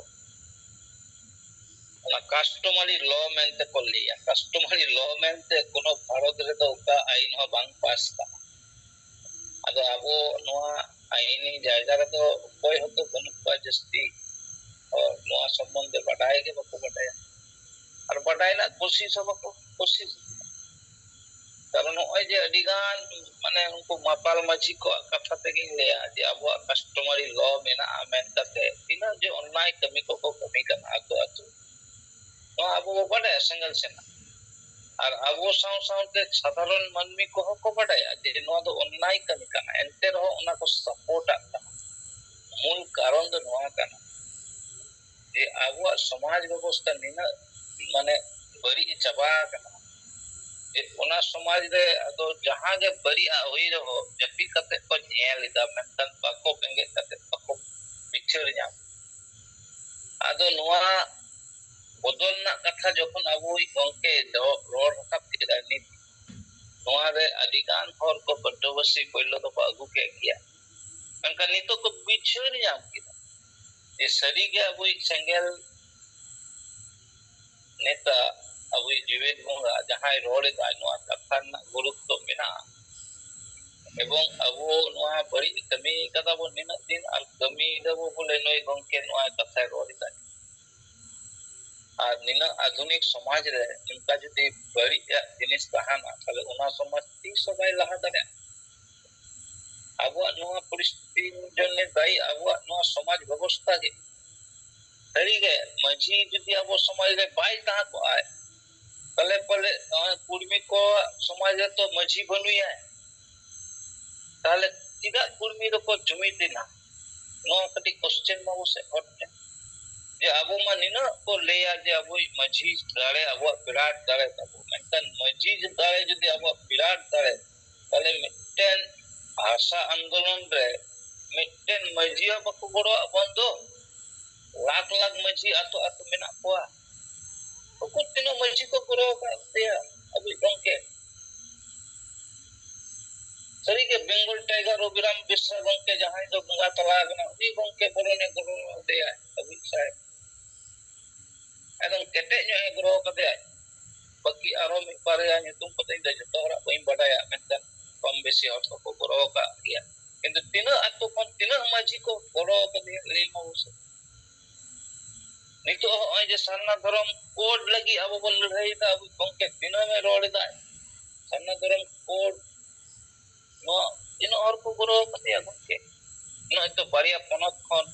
ᱚᱱᱟ customary law ᱢᱮᱱᱛᱮ ᱠᱚ ᱞᱟᱹᱭᱟ᱾ Customary law ᱢᱮᱱᱛᱮ ᱠᱳᱱᱳ ᱵᱷᱟᱨᱚᱛ ᱨᱮᱫᱚ ᱚᱱᱠᱟ ᱟᱹᱭᱤᱱ ᱦᱚᱸ ᱵᱟᱝ ᱯᱟᱥ ᱠᱟᱱᱟ᱾ ᱟᱫᱚ ᱟᱵᱚ ᱱᱚᱣᱟ ᱟᱹᱭᱤᱱᱤ ᱡᱟᱭᱜᱟ ᱨᱮᱫᱚ ᱚᱠᱚᱭ ᱦᱚᱸᱛᱚ ᱵᱟᱹᱱᱩᱜ ᱠᱚᱣᱟ ᱡᱟᱹᱥᱛᱤ᱾ ᱦᱚᱲ ᱱᱚᱣᱟ ᱥᱚᱢᱵᱚᱱᱫᱷᱮ ᱵᱟᱰᱟᱭ ᱜᱮ ᱵᱟᱠᱚ ᱵᱟᱰᱟᱭᱟ, ᱟᱨ ᱵᱟᱰᱟᱭ ᱨᱮᱱᱟᱜ ᱠᱳᱥᱤᱥ ᱦᱚᱸ ᱵᱟᱠᱚ ᱠᱳᱥᱤᱥ᱾ ᱠᱟᱨᱚᱱ ᱱᱚᱜᱼᱚᱭ ᱡᱮ ᱟᱹᱰᱤ ᱜᱟᱱ, ᱢᱟᱱᱮ, ᱩᱱᱠᱩ ᱢᱟᱛᱟᱞ ᱢᱟᱹᱡᱷᱤ ᱠᱚᱣᱟᱜ ᱠᱟᱛᱷᱟ ᱛᱮᱜᱮᱧ ᱞᱟᱹᱭᱟ ᱡᱮ ᱟᱵᱚᱣᱟᱜ customary law ᱢᱮᱱᱟᱜᱼᱟ ᱢᱮᱱ ᱠᱟᱛᱮ ᱛᱤᱱᱟᱹᱜ ᱡᱮ ᱚᱱᱱᱟᱭ ᱠᱟᱹᱢᱤ ᱠᱚᱠᱚ ᱠᱟᱹᱢᱤ ᱠᱟᱱᱟ ᱟᱹᱛᱩ ᱟᱹᱛᱩ, ᱱᱚᱣᱟ ᱟᱵᱚ ᱵᱚ ᱵᱟᱰᱟᱭᱟ ᱥᱮᱸᱜᱮᱞ ᱥᱮᱱᱟᱜ᱾ ᱟᱨ ᱟᱵᱚ ᱥᱟᱶ ᱥᱟᱶᱛᱮ ᱥᱟᱫᱷᱟᱨᱚᱱ ᱢᱟᱹᱱᱢᱤ ᱠᱚᱦᱚᱸ ᱠᱚ ᱵᱟᱰᱟᱭᱟ ᱡᱮ ᱱᱚᱣᱟ ᱫᱚ ᱚᱱᱱᱟᱭ ᱠᱟᱹᱢᱤ ᱠᱟᱱᱟ, ᱮᱱᱛᱮ ᱨᱮᱦᱚᱸ ᱚᱱᱟ ᱠᱚ ᱥᱟᱯᱳᱨᱴᱟᱜ ᱠᱟᱱᱟ᱾ ᱢᱩᱞ ᱠᱟᱨᱚᱱ ᱫᱚ ᱱᱚᱣᱟ ᱠᱟᱱᱟ ᱡᱮ ᱟᱵᱚᱣᱟᱜ ᱥᱚᱢᱟᱡᱽ ᱵᱮᱵᱚᱥᱛᱷᱟ ᱱᱤᱱᱟᱹᱜ, ᱢᱟᱱᱮ, ᱵᱟᱹᱲᱤᱡ ᱪᱟᱵᱟ ᱟᱠᱟᱱᱟ ᱡᱮ ᱚᱱᱟ ᱥᱚᱢᱟᱡᱽ ᱨᱮ ᱟᱫᱚ ᱡᱟᱦᱟᱸ ᱜᱮ ᱵᱟᱹᱲᱤᱡ ᱟᱜ ᱦᱩᱭ ᱨᱮᱦᱚᱸ ᱡᱟᱹᱯᱤᱫ ᱠᱟᱛᱮ ᱠᱚ ᱧᱮᱞ ᱮᱫᱟ, ᱢᱮᱱᱠᱷᱟᱱ ᱵᱟᱠᱚ ᱵᱮᱸᱜᱮᱫ ᱠᱟᱛᱮ ᱵᱟᱠᱚ ᱵᱤᱪᱟᱹᱨ ᱧᱟᱢ᱾ ᱟᱫᱚ ᱱᱚᱣᱟ ᱵᱚᱫᱚᱞ ᱨᱮᱱᱟᱜ ᱠᱟᱛᱷᱟ ᱡᱚᱠᱷᱚᱱ ᱟᱵᱚᱭᱤᱡ ᱜᱚᱢᱠᱮ ᱫᱚ ᱨᱚᱲ ᱨᱟᱠᱟᱵ ᱠᱮᱫᱟ ᱱᱤᱛ, ᱱᱚᱣᱟ ᱨᱮ ᱟᱹᱰᱤ ᱜᱟᱱ ᱦᱚᱲ ᱠᱚ ᱠᱚᱱᱴᱨᱳᱵᱷᱟᱨᱥᱤ ᱯᱳᱭᱞᱳ ᱫᱚᱠᱚ ᱟᱹᱜᱩ ᱠᱮᱫ ᱜᱮᱭᱟ, ᱢᱮᱱᱠᱷᱟᱱ ᱱᱤᱛᱚᱜ ᱠᱚ ᱵᱩᱡᱷᱟᱹᱣ ᱧᱟᱢ ᱠᱮᱫᱟ ᱡᱮ ᱥᱟᱹᱨᱤᱜᱮ ᱟᱵᱚᱭᱤᱡ ᱥᱮᱸᱜᱮᱞ ᱱᱮᱛᱟ, ᱟᱵᱚᱭᱤᱡ ᱡᱤᱣᱮᱫ ᱵᱚᱸᱜᱟ ᱡᱟᱦᱟᱸᱭ ᱨᱚᱲ ᱮᱫᱟᱭ, ᱱᱚᱣᱟ ᱠᱟᱛᱷᱟ ᱨᱮᱱᱟᱜ ᱜᱩᱨᱩᱛᱛᱚ ᱢᱮᱱᱟᱜᱼᱟ᱾ ᱮᱵᱚᱝ ᱟᱵᱚ ᱱᱚᱣᱟ ᱵᱟᱹᱲᱤᱡ ᱠᱟᱹᱢᱤ ᱠᱟᱫᱟ ᱵᱚᱱ ᱱᱤᱱᱟᱹᱜ ᱫᱤᱱ, ᱟᱨ ᱠᱟᱹᱢᱤ ᱫᱟᱵᱚ ᱵᱚᱞᱮ ᱱᱩᱭ ᱜᱚᱢᱠᱮ ᱱᱚᱣᱟ ᱠᱟᱛᱷᱟᱭ ᱨᱚᱲ ᱮᱫᱟ᱾ ᱟᱨ ᱱᱤᱱᱟᱹᱜ ᱟᱫᱷᱩᱱᱤᱠ ᱥᱚᱢᱟᱡᱽ ᱨᱮ ᱱᱚᱝᱠᱟ ᱡᱩᱫᱤ ᱵᱟᱹᱲᱤᱡ ᱟᱜ ᱡᱤᱱᱤᱥ ᱛᱟᱦᱮᱱᱟ, ᱛᱟᱦᱞᱮ ᱚᱱᱟ ᱥᱚᱢᱟᱡᱽ ᱛᱤᱥ ᱦᱚᱸ ᱵᱟᱭ ᱞᱟᱦᱟ ᱫᱟᱲᱮᱭᱟᱜᱼᱟ᱾ ᱟᱵᱚᱣᱟᱜ ᱱᱚᱣᱟ ᱯᱚᱨᱤᱥᱛᱷᱤᱛᱤ ᱡᱚᱱᱱᱮ ᱫᱟᱭᱤ ᱟᱵᱚᱣᱟᱜ ᱱᱚᱣᱟ ᱥᱚᱢᱟᱡᱽ ᱵᱮᱵᱚᱥᱛᱷᱟ ᱜᱮ᱾ ᱥᱟᱹᱨᱤᱜᱮ ᱢᱟᱹᱡᱷᱤ ᱡᱩᱫᱤ ᱟᱵᱚ ᱥᱚᱢᱟᱡᱽ ᱨᱮ ᱵᱟᱭ ᱛᱟᱦᱮᱸ ᱠᱚᱜᱼᱟᱭ, ᱛᱟᱦᱞᱮ ᱯᱟᱞᱮ ᱱᱚᱜᱼᱚᱭ ᱠᱩᱲᱢᱤ ᱠᱚᱣᱟᱜ ᱥᱚᱢᱟᱡᱽ ᱨᱮᱛᱚ ᱢᱟᱹᱡᱷᱤ ᱵᱟᱹᱱᱩᱭᱟ᱾ ᱛᱟᱦᱞᱮ ᱪᱮᱫᱟᱜ ᱠᱩᱲᱢᱤ ᱫᱚᱠᱚ ᱡᱩᱢᱤᱫ ᱮᱱᱟ? ᱱᱚᱣᱟ ᱠᱟᱹᱴᱤᱡ ᱠᱚᱥᱪᱮᱱ ᱢᱟᱵᱚ ᱥᱮ ᱦᱚᱲ ᱴᱷᱮᱱ, ᱡᱮ ᱟᱵᱚ ᱢᱟ ᱱᱤᱱᱟᱹᱜ ᱠᱚ ᱞᱟᱹᱭᱟ ᱡᱮ ᱟᱵᱚᱭᱤᱡ ᱢᱟᱹᱡᱷᱤ ᱫᱟᱲᱮ, ᱟᱵᱚᱣᱟᱜ ᱵᱤᱨᱟᱴ ᱫᱟᱲᱮ ᱛᱟᱵᱚ, ᱢᱮᱱᱠᱷᱟᱱ ᱢᱟᱹᱡᱷᱤ ᱫᱟᱲᱮ ᱡᱩᱫᱤ ᱟᱵᱚᱣᱟᱜ ᱵᱤᱨᱟᱴ ᱫᱟᱲᱮ, ᱛᱟᱦᱞᱮ ᱢᱤᱫᱴᱮᱱ ᱵᱷᱟᱥᱟ ᱟᱱᱫᱳᱞᱚᱱ ᱨᱮ ᱢᱤᱫᱴᱮᱱ ᱢᱟᱹᱡᱷᱤ ᱦᱚᱸ ᱵᱟᱠᱚ ᱜᱚᱲᱚᱣᱟᱜ ᱵᱚᱱ ᱫᱚ᱾ ᱞᱟᱠᱷ ᱞᱟᱠᱷ ᱢᱟᱹᱡᱷᱤ ᱟᱛᱳ ᱟᱛᱳ ᱢᱮᱱᱟᱜ ᱠᱚᱣᱟ᱾ ᱩᱠᱩᱨ ᱛᱤᱱᱟᱹᱜ ᱢᱟᱹᱡᱷᱤ ᱠᱚ ᱜᱚᱲᱚ ᱟᱠᱟᱫ ᱯᱮᱭᱟ ᱟᱵᱚᱭᱤᱡ ᱜᱚᱢᱠᱮ? ᱥᱟᱹᱨᱤᱜᱮ ᱵᱮᱝᱜᱚᱞ ᱴᱟᱭᱜᱟᱨ ᱨᱚᱵᱤᱨᱟᱢ ᱵᱮᱥᱨᱟ ᱜᱚᱢᱠᱮ ᱡᱟᱦᱟᱸᱭ ᱫᱚ ᱵᱚᱸᱜᱟ ᱛᱟᱞᱟ ᱟᱠᱟᱱᱟ, ᱩᱱᱤ ᱜᱚᱢᱠᱮ ᱵᱚᱨᱚᱱᱮ ᱜᱚᱲᱚ ᱟᱫᱮᱭᱟ ᱟᱵᱚᱭᱤᱡ ᱥᱟᱦᱮᱵᱽ᱾ ᱮᱠᱫᱚᱢ ᱠᱮᱴᱮᱡ ᱧᱚᱜ ᱮ ᱜᱚᱲᱚ ᱠᱟᱫᱮᱭᱟ᱾ ᱵᱟᱹᱠᱤ ᱟᱨᱦᱚᱸ ᱢᱤᱫ ᱵᱟᱨᱭᱟ ᱧᱩᱛᱩᱢ ᱠᱚᱫᱚ ᱤᱧ ᱫᱚ ᱡᱚᱛᱚ ᱦᱚᱲᱟᱜ ᱵᱟᱹᱧ ᱵᱟᱰᱟᱭᱟ, ᱢᱮᱱᱠᱷᱟᱱ ᱠᱚᱢ ᱵᱮᱥᱤ ᱦᱚᱲ ᱠᱚᱠᱚ ᱜᱚᱲᱚ ᱟᱠᱟᱫ ᱜᱮᱭᱟ᱾ ᱠᱤᱱᱛᱩ ᱛᱤᱱᱟᱹᱜ ᱟᱛᱳ ᱠᱷᱚᱱ ᱛᱤᱱᱟᱹᱜ ᱢᱟᱹᱡᱷᱤ ᱠᱚ ᱜᱚᱲᱚ ᱟᱠᱟᱫᱮᱭᱟ ᱞᱟᱹᱭ ᱢᱟ ᱵᱚᱥᱮ᱾ ᱱᱤᱛᱚᱜ ᱦᱚᱸᱜᱼᱚᱭ ᱡᱮ ᱥᱟᱨᱱᱟ ᱫᱷᱚᱨᱚᱢ ᱠᱳᱰ ᱞᱟᱹᱜᱤᱫ ᱟᱵᱚ ᱵᱚᱱ ᱞᱟᱹᱲᱦᱟᱹᱭ ᱮᱫᱟ, ᱟᱵᱚ ᱜᱚᱢᱠᱮ ᱫᱤᱱᱟᱹᱢ ᱮ ᱨᱚᱲ ᱮᱫᱟ ᱥᱟᱨᱱᱟ ᱫᱷᱚᱨᱚᱢ ᱠᱳᱰ᱾ ᱱᱚᱣᱟ ᱛᱤᱱᱟᱹᱜ ᱦᱚᱲ ᱠᱚ ᱜᱚᱲᱚ ᱟᱠᱟᱫᱮᱭᱟ ᱜᱚᱢᱠᱮ? ᱱᱚᱜᱼᱚᱭ ᱛᱚ ᱵᱟᱨᱭᱟ ᱯᱚᱱᱚᱛ ᱠᱷᱚᱱ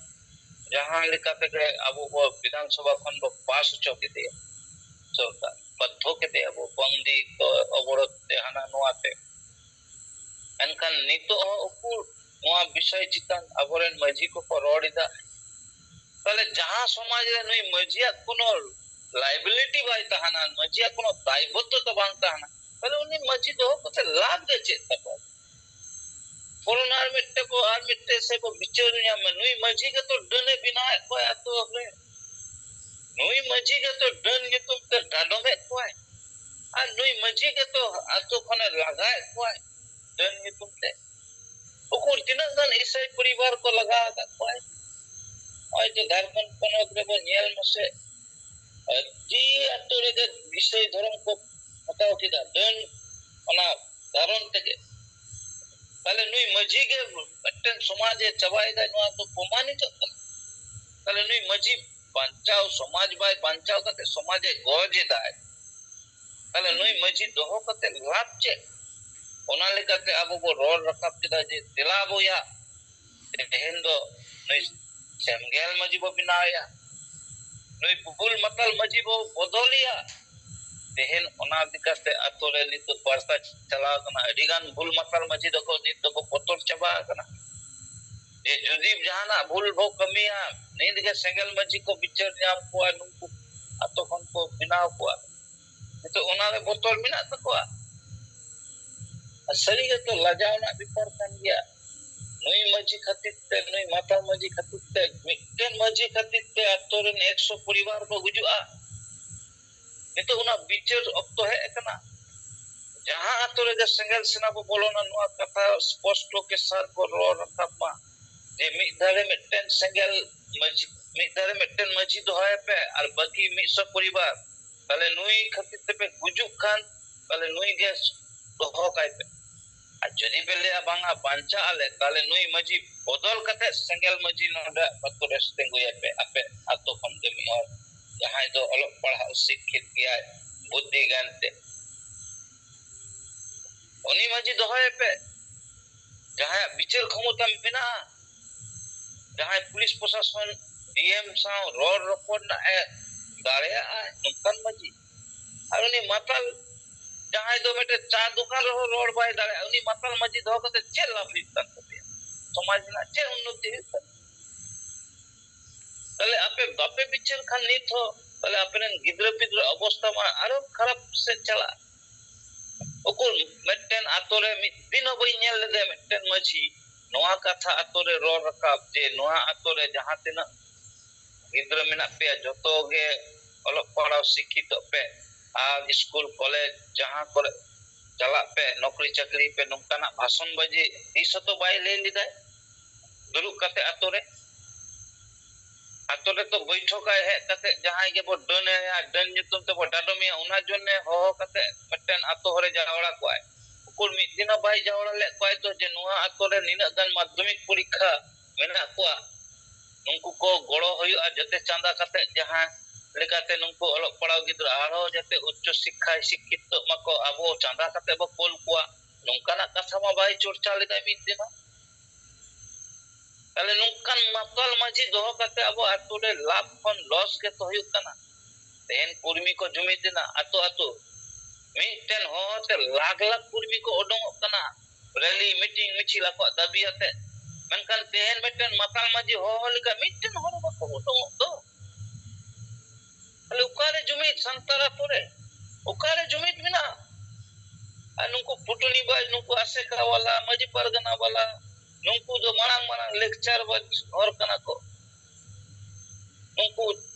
ᱡᱟᱦᱟᱸ ᱞᱮᱠᱟ ᱛᱮᱜᱮ ᱟᱵᱚ ᱵᱚ ᱵᱤᱫᱷᱟᱱ ᱥᱚᱵᱷᱟ ᱠᱷᱚᱱ ᱵᱚ ᱯᱟᱥ ᱦᱚᱪᱚ ᱠᱮᱫᱮᱭᱟ, ᱥᱚᱨᱠᱟᱨ ᱵᱟᱫᱽᱫᱷᱚ ᱠᱮᱫᱮᱭᱟ ᱵᱚ, ᱵᱚᱱᱫᱤ ᱠᱚ, ᱚᱵᱚᱨᱳᱫᱷ ᱛᱮ, ᱦᱟᱱᱟ ᱱᱚᱣᱟ ᱛᱮ᱾ ᱮᱱᱠᱷᱟᱱ ᱱᱤᱛᱚᱜ ᱦᱚᱸ ᱩᱠᱩᱨ ᱱᱚᱣᱟ ᱵᱤᱥᱚᱭ ᱪᱮᱛᱟᱱ ᱟᱵᱚᱨᱮᱱ ᱢᱟᱹᱡᱷᱤ ᱠᱚᱠᱚ ᱨᱚᱲ ᱮᱫᱟ? ᱛᱟᱦᱞᱮ ᱡᱟᱦᱟᱸ ᱥᱚᱢᱟᱡᱽ ᱨᱮ ᱱᱩᱭ ᱢᱟᱹᱡᱷᱤᱭᱟᱜ ᱠᱳᱱᱳ ᱞᱟᱭᱵᱤᱞᱤᱴᱤ ᱵᱟᱭ ᱛᱟᱦᱮᱱᱟ, ᱢᱟᱹᱡᱷᱤᱭᱟᱜ ᱠᱳᱱᱳ ᱫᱟᱭᱵᱚᱫᱽᱫᱷᱚᱛᱟ ᱵᱟᱝ ᱛᱟᱦᱮᱱᱟ, ᱛᱟᱦᱞᱮ ᱩᱱᱤ ᱢᱟᱹᱡᱷᱤ ᱫᱚᱦᱚ ᱠᱟᱛᱮ ᱞᱟᱵᱷ ᱫᱚ ᱪᱮᱫ ᱛᱟᱠᱚ? ᱯᱷᱚᱞᱱᱟ ᱟᱨ ᱢᱤᱫᱴᱮᱱ ᱠᱚ, ᱟᱨ ᱢᱤᱫᱴᱮᱱ ᱥᱮ ᱠᱚ ᱵᱤᱪᱟᱹᱨ ᱧᱟᱢᱟ, ᱱᱩᱭ ᱢᱟᱹᱡᱷᱤ ᱜᱮᱛᱚ ᱰᱟᱹᱱᱮ ᱵᱮᱱᱟᱣᱮᱫ ᱠᱚᱣᱟ ᱟᱛᱳ ᱨᱮ, ᱱᱩᱭ ᱢᱟᱹᱡᱷᱤ ᱜᱮᱛᱚ ᱰᱟᱹᱱ ᱧᱩᱛᱩᱢ ᱛᱮ ᱰᱟᱸᱰᱚᱢᱮᱫ ᱠᱚᱣᱟᱭ, ᱟᱨ ᱱᱩᱭ ᱢᱟᱹᱡᱷᱤ ᱜᱮᱛᱚ ᱟᱛᱳ ᱠᱷᱚᱱᱮ ᱞᱟᱜᱟᱭᱮᱫ ᱠᱚᱣᱟᱭ ᱰᱟᱹᱱ ᱧᱩᱛᱩᱢ ᱛᱮ᱾ ᱩᱠᱩᱨ ᱛᱤᱱᱟᱹᱜ ᱜᱟᱱ ᱤᱥᱟᱹᱭ ᱯᱚᱨᱤᱵᱟᱨ ᱠᱚ ᱞᱟᱜᱟ ᱟᱠᱟᱫ ᱠᱚᱣᱟᱭ? ᱱᱚᱜᱼᱚᱭ ᱡᱮ ᱡᱷᱟᱲᱠᱷᱚᱸᱰ ᱯᱚᱱᱚᱛ ᱨᱮᱵᱚ ᱧᱮᱞ ᱢᱟᱥᱮ, ᱟᱹᱰᱤ ᱟᱛᱳ ᱨᱮᱜᱮ ᱤᱥᱟᱹᱭ ᱫᱷᱚᱨᱚᱢ ᱠᱚ ᱦᱟᱛᱟᱣ ᱠᱮᱫᱟ, ᱰᱟᱹᱱ ᱚᱱᱟ ᱠᱟᱨᱚᱱ ᱛᱮᱜᱮ᱾ ᱱᱩᱭ ᱢᱟᱹᱡᱷᱤ ᱜᱮ ᱢᱤᱫᱴᱮᱱ ᱥᱚᱢᱟᱡᱽ ᱮ ᱪᱟᱵᱟᱭᱮᱫᱟ, ᱱᱚᱣᱟ ᱫᱚ ᱯᱨᱚᱢᱟᱱᱤᱛᱚᱜ ᱠᱟᱱᱟ᱾ ᱛᱟᱦᱞᱮ ᱱᱩᱭ ᱢᱟᱹᱡᱷᱤ ᱵᱟᱧᱪᱟᱣ, ᱥᱚᱢᱟᱡᱽ ᱵᱟᱭ ᱵᱟᱧᱪᱟᱣ ᱠᱟᱛᱮ ᱥᱚᱢᱟᱡᱽ ᱮ ᱜᱚᱡ ᱮᱫᱟᱭ᱾ ᱛᱟᱦᱞᱮ ᱱᱩᱭ ᱢᱟᱹᱡᱷᱤ ᱫᱚᱦᱚ ᱠᱟᱛᱮ ᱞᱟᱵᱷ ᱪᱮᱫ? ᱚᱱᱟ ᱞᱮᱠᱟᱛᱮ ᱟᱵᱚ ᱵᱚ ᱨᱚᱲ ᱨᱟᱠᱟᱵ ᱠᱮᱫᱟ ᱡᱮ, ᱫᱮᱞᱟ ᱵᱚᱭᱟ, ᱛᱮᱦᱮᱧ ᱫᱚ ᱱᱩᱭ ᱥᱮᱸᱜᱮᱞ ᱢᱟᱹᱡᱷᱤ ᱵᱚ ᱵᱮᱱᱟᱣᱮᱭᱟ, ᱱᱩᱭ ᱵᱩᱞ ᱢᱟᱛᱟᱞ ᱢᱟᱹᱡᱷᱤ ᱵᱚ ᱵᱚᱫᱚᱞᱮᱭᱟ᱾ ᱛᱮᱦᱮᱧ ᱚᱱᱟ ᱤᱫᱤ ᱠᱟᱛᱮ ᱟᱛᱳ ᱨᱮ ᱱᱤᱛ ᱫᱚ ᱵᱟᱨᱛᱟ ᱪᱟᱞᱟᱣ ᱠᱟᱱᱟ᱾ ᱟᱹᱰᱤ ᱜᱟᱱ ᱵᱩᱞ ᱢᱟᱛᱟᱞ ᱢᱟᱹᱡᱷᱤ ᱫᱚᱠᱚ ᱱᱤᱛ ᱫᱚᱠᱚ ᱵᱚᱛᱚᱨ ᱪᱟᱵᱟ ᱟᱠᱟᱱᱟ᱾ ᱡᱮ ᱡᱩᱫᱤ ᱡᱟᱦᱟᱱᱟᱜ ᱵᱷᱩᱞ ᱵᱚ ᱠᱟᱹᱢᱤᱭᱟ, ᱱᱤᱛ ᱜᱮ ᱥᱮᱸᱜᱮᱞ ᱢᱟᱹᱡᱷᱤ ᱠᱚ ᱵᱤᱪᱟᱹᱨ ᱧᱟᱢ ᱠᱚᱣᱟ, ᱱᱩᱠᱩ ᱟᱛᱳ ᱠᱷᱚᱱ ᱠᱚ ᱵᱮᱱᱟᱣ ᱠᱚᱣᱟ᱾ ᱱᱤᱛᱚᱜ ᱚᱱᱟ ᱨᱮ ᱵᱚᱛᱚᱨ ᱢᱮᱱᱟᱜ ᱛᱟᱠᱚᱣᱟ᱾ ᱟᱨ ᱥᱟᱹᱨᱤ ᱜᱮᱛᱚ ᱞᱟᱡᱟᱣ ᱨᱮᱱᱟᱜ ᱵᱮᱯᱟᱨ ᱠᱟᱱ ᱜᱮᱭᱟ᱾ ᱱᱩᱭ ᱢᱟᱹᱡᱷᱤ ᱠᱷᱟᱹᱛᱤᱨ ᱛᱮ, ᱱᱩᱭ ᱢᱟᱛᱟᱞ ᱢᱟᱹᱡᱷᱤ ᱠᱷᱟᱹᱛᱤᱨ ᱛᱮ, ᱢᱤᱫᱴᱮᱱ ᱢᱟᱹᱡᱷᱤ ᱠᱷᱟᱹᱛᱤᱨ ᱛᱮ ᱟᱛᱳ ᱨᱮᱱ ᱮᱠᱥᱚ ᱯᱚᱨᱤᱵᱟᱨ ᱠᱚ ᱜᱩᱡᱩᱜᱼᱟ᱾ ᱱᱤᱛᱚᱜ ᱚᱱᱟ ᱵᱤᱪᱟᱹᱨ ᱚᱠᱛᱚ ᱦᱮᱡ ᱟᱠᱟᱱᱟ᱾ ᱡᱟᱦᱟᱸ ᱟᱛᱳ ᱨᱮᱜᱮ ᱥᱮᱸᱜᱮᱞ ᱥᱮᱱᱟ ᱵᱚ ᱵᱚᱞᱚᱱᱟ, ᱱᱚᱣᱟ ᱠᱟᱛᱷᱟ ᱥᱯᱚᱥᱴᱚ ᱠᱮ ᱥᱟᱛ ᱵᱚ ᱨᱚᱲ ᱨᱟᱠᱟᱵ ᱢᱟ, ᱡᱮ ᱢᱤᱫ ᱫᱷᱟᱨᱮ ᱢᱤᱫᱴᱮᱱ ᱥᱮᱸᱜᱮᱞ ᱢᱟᱹᱡᱷᱤ, ᱢᱤᱫ ᱫᱷᱟᱨᱮ ᱢᱤᱫᱴᱮᱱ ᱢᱟᱹᱡᱷᱤ ᱫᱚᱦᱚᱭᱮ ᱯᱮ ᱟᱨ ᱵᱟᱹᱠᱤ ᱢᱤᱫ ᱥᱚ ᱯᱚᱨᱤᱵᱟᱨ, ᱛᱟᱦᱞᱮ ᱱᱩᱭ ᱠᱷᱟᱹᱛᱤᱨ ᱛᱮᱯᱮ ᱜᱩᱡᱩᱜ ᱠᱷᱟᱱ, ᱛᱟᱦᱞᱮ ᱱᱩᱭ ᱜᱮ ᱫᱚᱦᱚ ᱠᱟᱭ ᱯᱮ᱾ ᱟᱨ ᱡᱩᱫᱤ ᱯᱮ ᱞᱟᱹᱭᱟ, "ᱵᱟᱝᱟ, ᱵᱟᱧᱪᱟᱜ ᱟᱞᱮ", ᱛᱟᱦᱞᱮ ᱱᱩᱭ ᱢᱟᱹᱡᱷᱤ ᱵᱚᱫᱚᱞ ᱠᱟᱛᱮ ᱥᱮᱸᱜᱮᱞ ᱢᱟᱹᱡᱷᱤ ᱱᱚᱰᱮ ᱟᱛᱳ ᱨᱮ ᱛᱤᱸᱜᱩᱭᱮ ᱯᱮ, ᱟᱯᱮ ᱟᱛᱳ ᱠᱷᱚᱱ ᱜᱮ ᱢᱤᱫ ᱦᱚᱲ, ᱡᱟᱦᱟᱸᱭ ᱫᱚ ᱚᱞᱚᱜ ᱯᱟᱲᱦᱟᱜ ᱥᱤᱠᱠᱷᱤᱛ ᱜᱮᱭᱟᱭ, ᱵᱩᱫᱽᱫᱷᱤ ᱜᱮᱭᱟᱱ ᱛᱮ, ᱩᱱᱤ ᱢᱟᱹᱡᱷᱤ ᱫᱚᱦᱚᱭᱮ ᱯᱮ᱾ ᱡᱟᱦᱟᱸᱭᱟᱜ ᱵᱤᱪᱟᱹᱨ ᱠᱷᱚᱢᱚᱛᱟ ᱢᱮᱱᱟᱜᱼᱟ, ᱡᱟᱦᱟᱸᱭ ᱯᱩᱞᱤᱥ ᱯᱨᱚᱥᱟᱥᱚᱱ, ᱰᱤ ᱮᱢ ᱥᱟᱶ ᱨᱚᱲ ᱨᱚᱯᱚᱲ ᱨᱮᱱᱟᱜ ᱮ ᱫᱟᱲᱮᱭᱟᱜᱼᱟ, ᱱᱚᱝᱠᱟᱱ ᱢᱟᱹᱡᱷᱤ᱾ ᱟᱨ ᱩᱱᱤ ᱢᱟᱛᱟᱞ, ᱡᱟᱦᱟᱸᱭ ᱫᱚ ᱢᱤᱫᱴᱮᱱ ᱪᱟ ᱫᱚᱠᱟᱱ ᱨᱮᱦᱚᱸ ᱨᱚᱲ ᱵᱟᱭ ᱫᱟᱲᱮᱭᱟᱜᱼᱟ, ᱩᱱᱤ ᱢᱟᱛᱟᱞ ᱢᱟᱹᱡᱷᱤ ᱫᱚᱦᱚ ᱠᱟᱛᱮ ᱪᱮᱫ ᱞᱟᱵᱷ ᱦᱩᱭᱩᱜ ᱠᱟᱱ ᱛᱟᱯᱮᱭᱟ? ᱥᱚᱢᱟᱡᱽ ᱨᱮᱱᱟᱜ ᱪᱮᱫ ᱩᱱᱱᱚᱛᱤ ᱦᱩᱭᱩᱜ ᱠᱟᱱᱟ? ᱛᱟᱦᱞᱮ ᱟᱯᱮ ᱵᱟᱯᱮ ᱵᱤᱪᱟᱹᱨ ᱠᱷᱟᱱ ᱱᱤᱛ ᱦᱚᱸ ᱛᱟᱦᱞᱮ ᱟᱯᱮᱨᱮᱱ ᱜᱤᱫᱽᱨᱟᱹ ᱯᱤᱫᱽᱨᱟᱹ ᱚᱵᱚᱥᱛᱟ ᱢᱟ ᱟᱨᱚ ᱠᱷᱟᱨᱟᱯ ᱥᱮᱫ ᱪᱟᱞᱟᱜᱼᱟ᱾ ᱩᱠᱩᱨ ᱢᱤᱫᱴᱮᱱ ᱟᱛᱳ ᱨᱮ ᱢᱤᱫ ᱫᱤᱱ ᱦᱚᱸ ᱵᱟᱹᱧ ᱧᱮᱞ ᱞᱮᱫᱮ ᱢᱤᱫᱴᱮᱱ ᱢᱟᱹᱡᱷᱤ ᱱᱚᱣᱟ ᱠᱟᱛᱷᱟ ᱟᱛᱳ ᱨᱮ ᱨᱚᱲ ᱨᱟᱠᱟᱵ ᱡᱮ ᱱᱚᱣᱟ ᱟᱛᱳ ᱨᱮ ᱡᱟᱦᱟᱸ ᱛᱤᱱᱟᱹᱜ ᱜᱤᱫᱽᱨᱟᱹ ᱢᱮᱱᱟᱜ ᱯᱮᱭᱟ, ᱡᱚᱛᱚ ᱜᱮ ᱚᱞᱚᱜ ᱯᱟᱲᱦᱟᱣ ᱥᱤᱠᱠᱷᱤᱛᱚᱜ ᱯᱮ ᱟᱨ ᱥᱠᱩᱞ ᱠᱚᱞᱮᱡᱽ ᱡᱟᱦᱟᱸ ᱠᱚᱨᱮ ᱪᱟᱞᱟᱜ ᱯᱮ, ᱱᱚᱠᱨᱤ ᱪᱟᱹᱠᱨᱤ ᱯᱮ, ᱱᱚᱝᱠᱟᱱᱟᱜ ᱵᱷᱟᱥᱚᱱ ᱵᱟᱡᱤ ᱛᱤᱥ ᱦᱚᱸᱛᱚ ᱵᱟᱭ ᱞᱟᱹᱭ ᱞᱮᱫᱟᱭ᱾ ᱫᱩᱲᱩᱵ ᱠᱟᱛᱮ ᱟᱛᱳ ᱨᱮ, ᱟᱛᱳ ᱨᱮᱛᱚ ᱵᱳᱭᱴᱷᱚᱠᱟᱭ ᱦᱮᱡ ᱠᱟᱛᱮ ᱡᱟᱦᱟᱸᱭ ᱜᱮᱵᱚ ᱰᱟᱹᱱ ᱮᱭᱟ, ᱰᱟᱹᱱ ᱧᱩᱛᱩᱢ ᱛᱮᱵᱚ ᱰᱟᱰᱚᱢᱮᱭᱟ, ᱚᱱᱟ ᱡᱚᱱᱱᱮ ᱦᱚᱦᱚ ᱠᱟᱛᱮ ᱢᱤᱫᱴᱮᱱ ᱟᱛᱳ ᱦᱚᱲᱮ ᱡᱟᱣᱨᱟ ᱠᱚᱣᱟᱭ᱾ ᱩᱠᱩᱨ ᱢᱤᱫ ᱫᱤᱱ ᱦᱚᱸ ᱵᱟᱭ ᱡᱟᱣᱨᱟ ᱞᱮᱫ ᱠᱚᱣᱟᱭ ᱛᱚ, ᱡᱮ ᱱᱚᱣᱟ ᱟᱛᱳ ᱨᱮ ᱱᱤᱱᱟᱹᱜ ᱜᱟᱱ ᱢᱟᱫᱽᱫᱷᱚᱢᱤᱠ ᱯᱚᱨᱤᱠᱠᱷᱟ ᱢᱮᱱᱟᱜ ᱠᱚᱣᱟ, ᱱᱩᱠᱩ ᱠᱚ ᱜᱚᱲᱚ ᱦᱩᱭᱩᱜᱼᱟ ᱡᱟᱛᱮ ᱪᱟᱸᱫᱟ ᱠᱟᱛᱮ ᱡᱟᱦᱟᱸ ᱞᱮᱠᱟᱛᱮ ᱱᱩᱠᱩ ᱚᱞᱚᱜ ᱯᱟᱲᱦᱟᱣ ᱜᱤᱫᱽᱨᱟᱹ ᱟᱨᱦᱚᱸ ᱡᱟᱛᱮ ᱩᱪᱪᱚ ᱥᱤᱠᱠᱷᱟᱭ ᱥᱤᱠᱠᱷᱤᱛᱚᱜ ᱢᱟᱠᱚ, ᱟᱵᱚ ᱪᱟᱸᱫᱟ ᱠᱟᱛᱮ ᱵᱚ ᱠᱳᱞ ᱠᱚᱣᱟ, ᱱᱚᱝᱠᱟᱱᱟᱜ ᱠᱟᱛᱷᱟ ᱢᱟ ᱵᱟᱭ ᱪᱚᱨᱪᱟ ᱞᱮᱫᱟ ᱢᱤᱫ ᱫᱤᱱ ᱦᱚᱸ᱾ ᱛᱟᱦᱞᱮ ᱱᱚᱝᱠᱟᱱ ᱢᱟᱛᱟᱞ ᱢᱟᱹᱡᱷᱤ ᱫᱚᱦᱚ ᱠᱟᱛᱮ ᱟᱵᱚ ᱟᱛᱳ ᱨᱮ ᱞᱟᱵᱷ ᱠᱷᱚᱱ ᱞᱚᱥ ᱜᱮᱛᱚ ᱦᱩᱭᱩᱜ ᱠᱟᱱᱟ᱾ ᱛᱮᱦᱮᱧ ᱠᱩᱲᱢᱤ ᱠᱚ ᱡᱩᱢᱤᱫ ᱮᱱᱟ ᱟᱛᱳ ᱟᱛᱳ, ᱢᱤᱫᱴᱮᱱ ᱦᱚᱦᱚ ᱛᱮ ᱞᱟᱠᱷ ᱞᱟᱠᱷ ᱠᱩᱲᱢᱤ ᱠᱚ ᱚᱰᱚᱝᱚᱜ ᱠᱟᱱᱟ, ᱨᱮᱞᱤ, ᱢᱤᱴᱤᱝ, ᱢᱤᱪᱷᱤᱞ ᱟᱠᱚᱣᱟᱜ ᱫᱟᱹᱵᱤ ᱟᱛᱮ᱾ ᱢᱮᱱᱠᱷᱟᱱ ᱛᱮᱦᱮᱧ ᱢᱤᱫᱴᱮᱱ ᱢᱟᱛᱟᱞ ᱢᱟᱹᱡᱷᱤ ᱦᱚᱦᱚ ᱞᱮᱠᱟ ᱢᱤᱫᱴᱮᱱ ᱦᱚᱲ ᱵᱟᱠᱚ ᱚᱰᱚᱝᱚᱜ ᱫᱚ᱾ ᱛᱟᱦᱞᱮ ᱚᱠᱟᱨᱮ ᱡᱩᱢᱤᱫ ᱥᱟᱱᱛᱟᱲ ᱟᱛᱳ ᱨᱮ? ᱚᱠᱟᱨᱮ ᱡᱩᱢᱤᱫ ᱢᱮᱱᱟᱜᱼᱟ? ᱟᱨ ᱱᱩᱠᱩ ᱯᱩᱴᱩᱱᱤ ᱵᱟᱡᱽ, ᱱᱩᱠᱩ ᱟᱥᱮᱠᱟ ᱵᱟᱞᱟ, ᱢᱟᱹᱡᱷᱤ ᱯᱟᱨᱜᱟᱱᱟ ᱵᱟᱞᱟ, ᱱᱩᱠᱩ ᱫᱚ ᱢᱟᱲᱟᱝ ᱢᱟᱲᱟᱝ ᱞᱮᱠᱪᱟᱨ ᱵᱟᱡᱽ ᱦᱚᱲ ᱠᱟᱱᱟ ᱠᱚ᱾ ᱱᱩᱠᱩ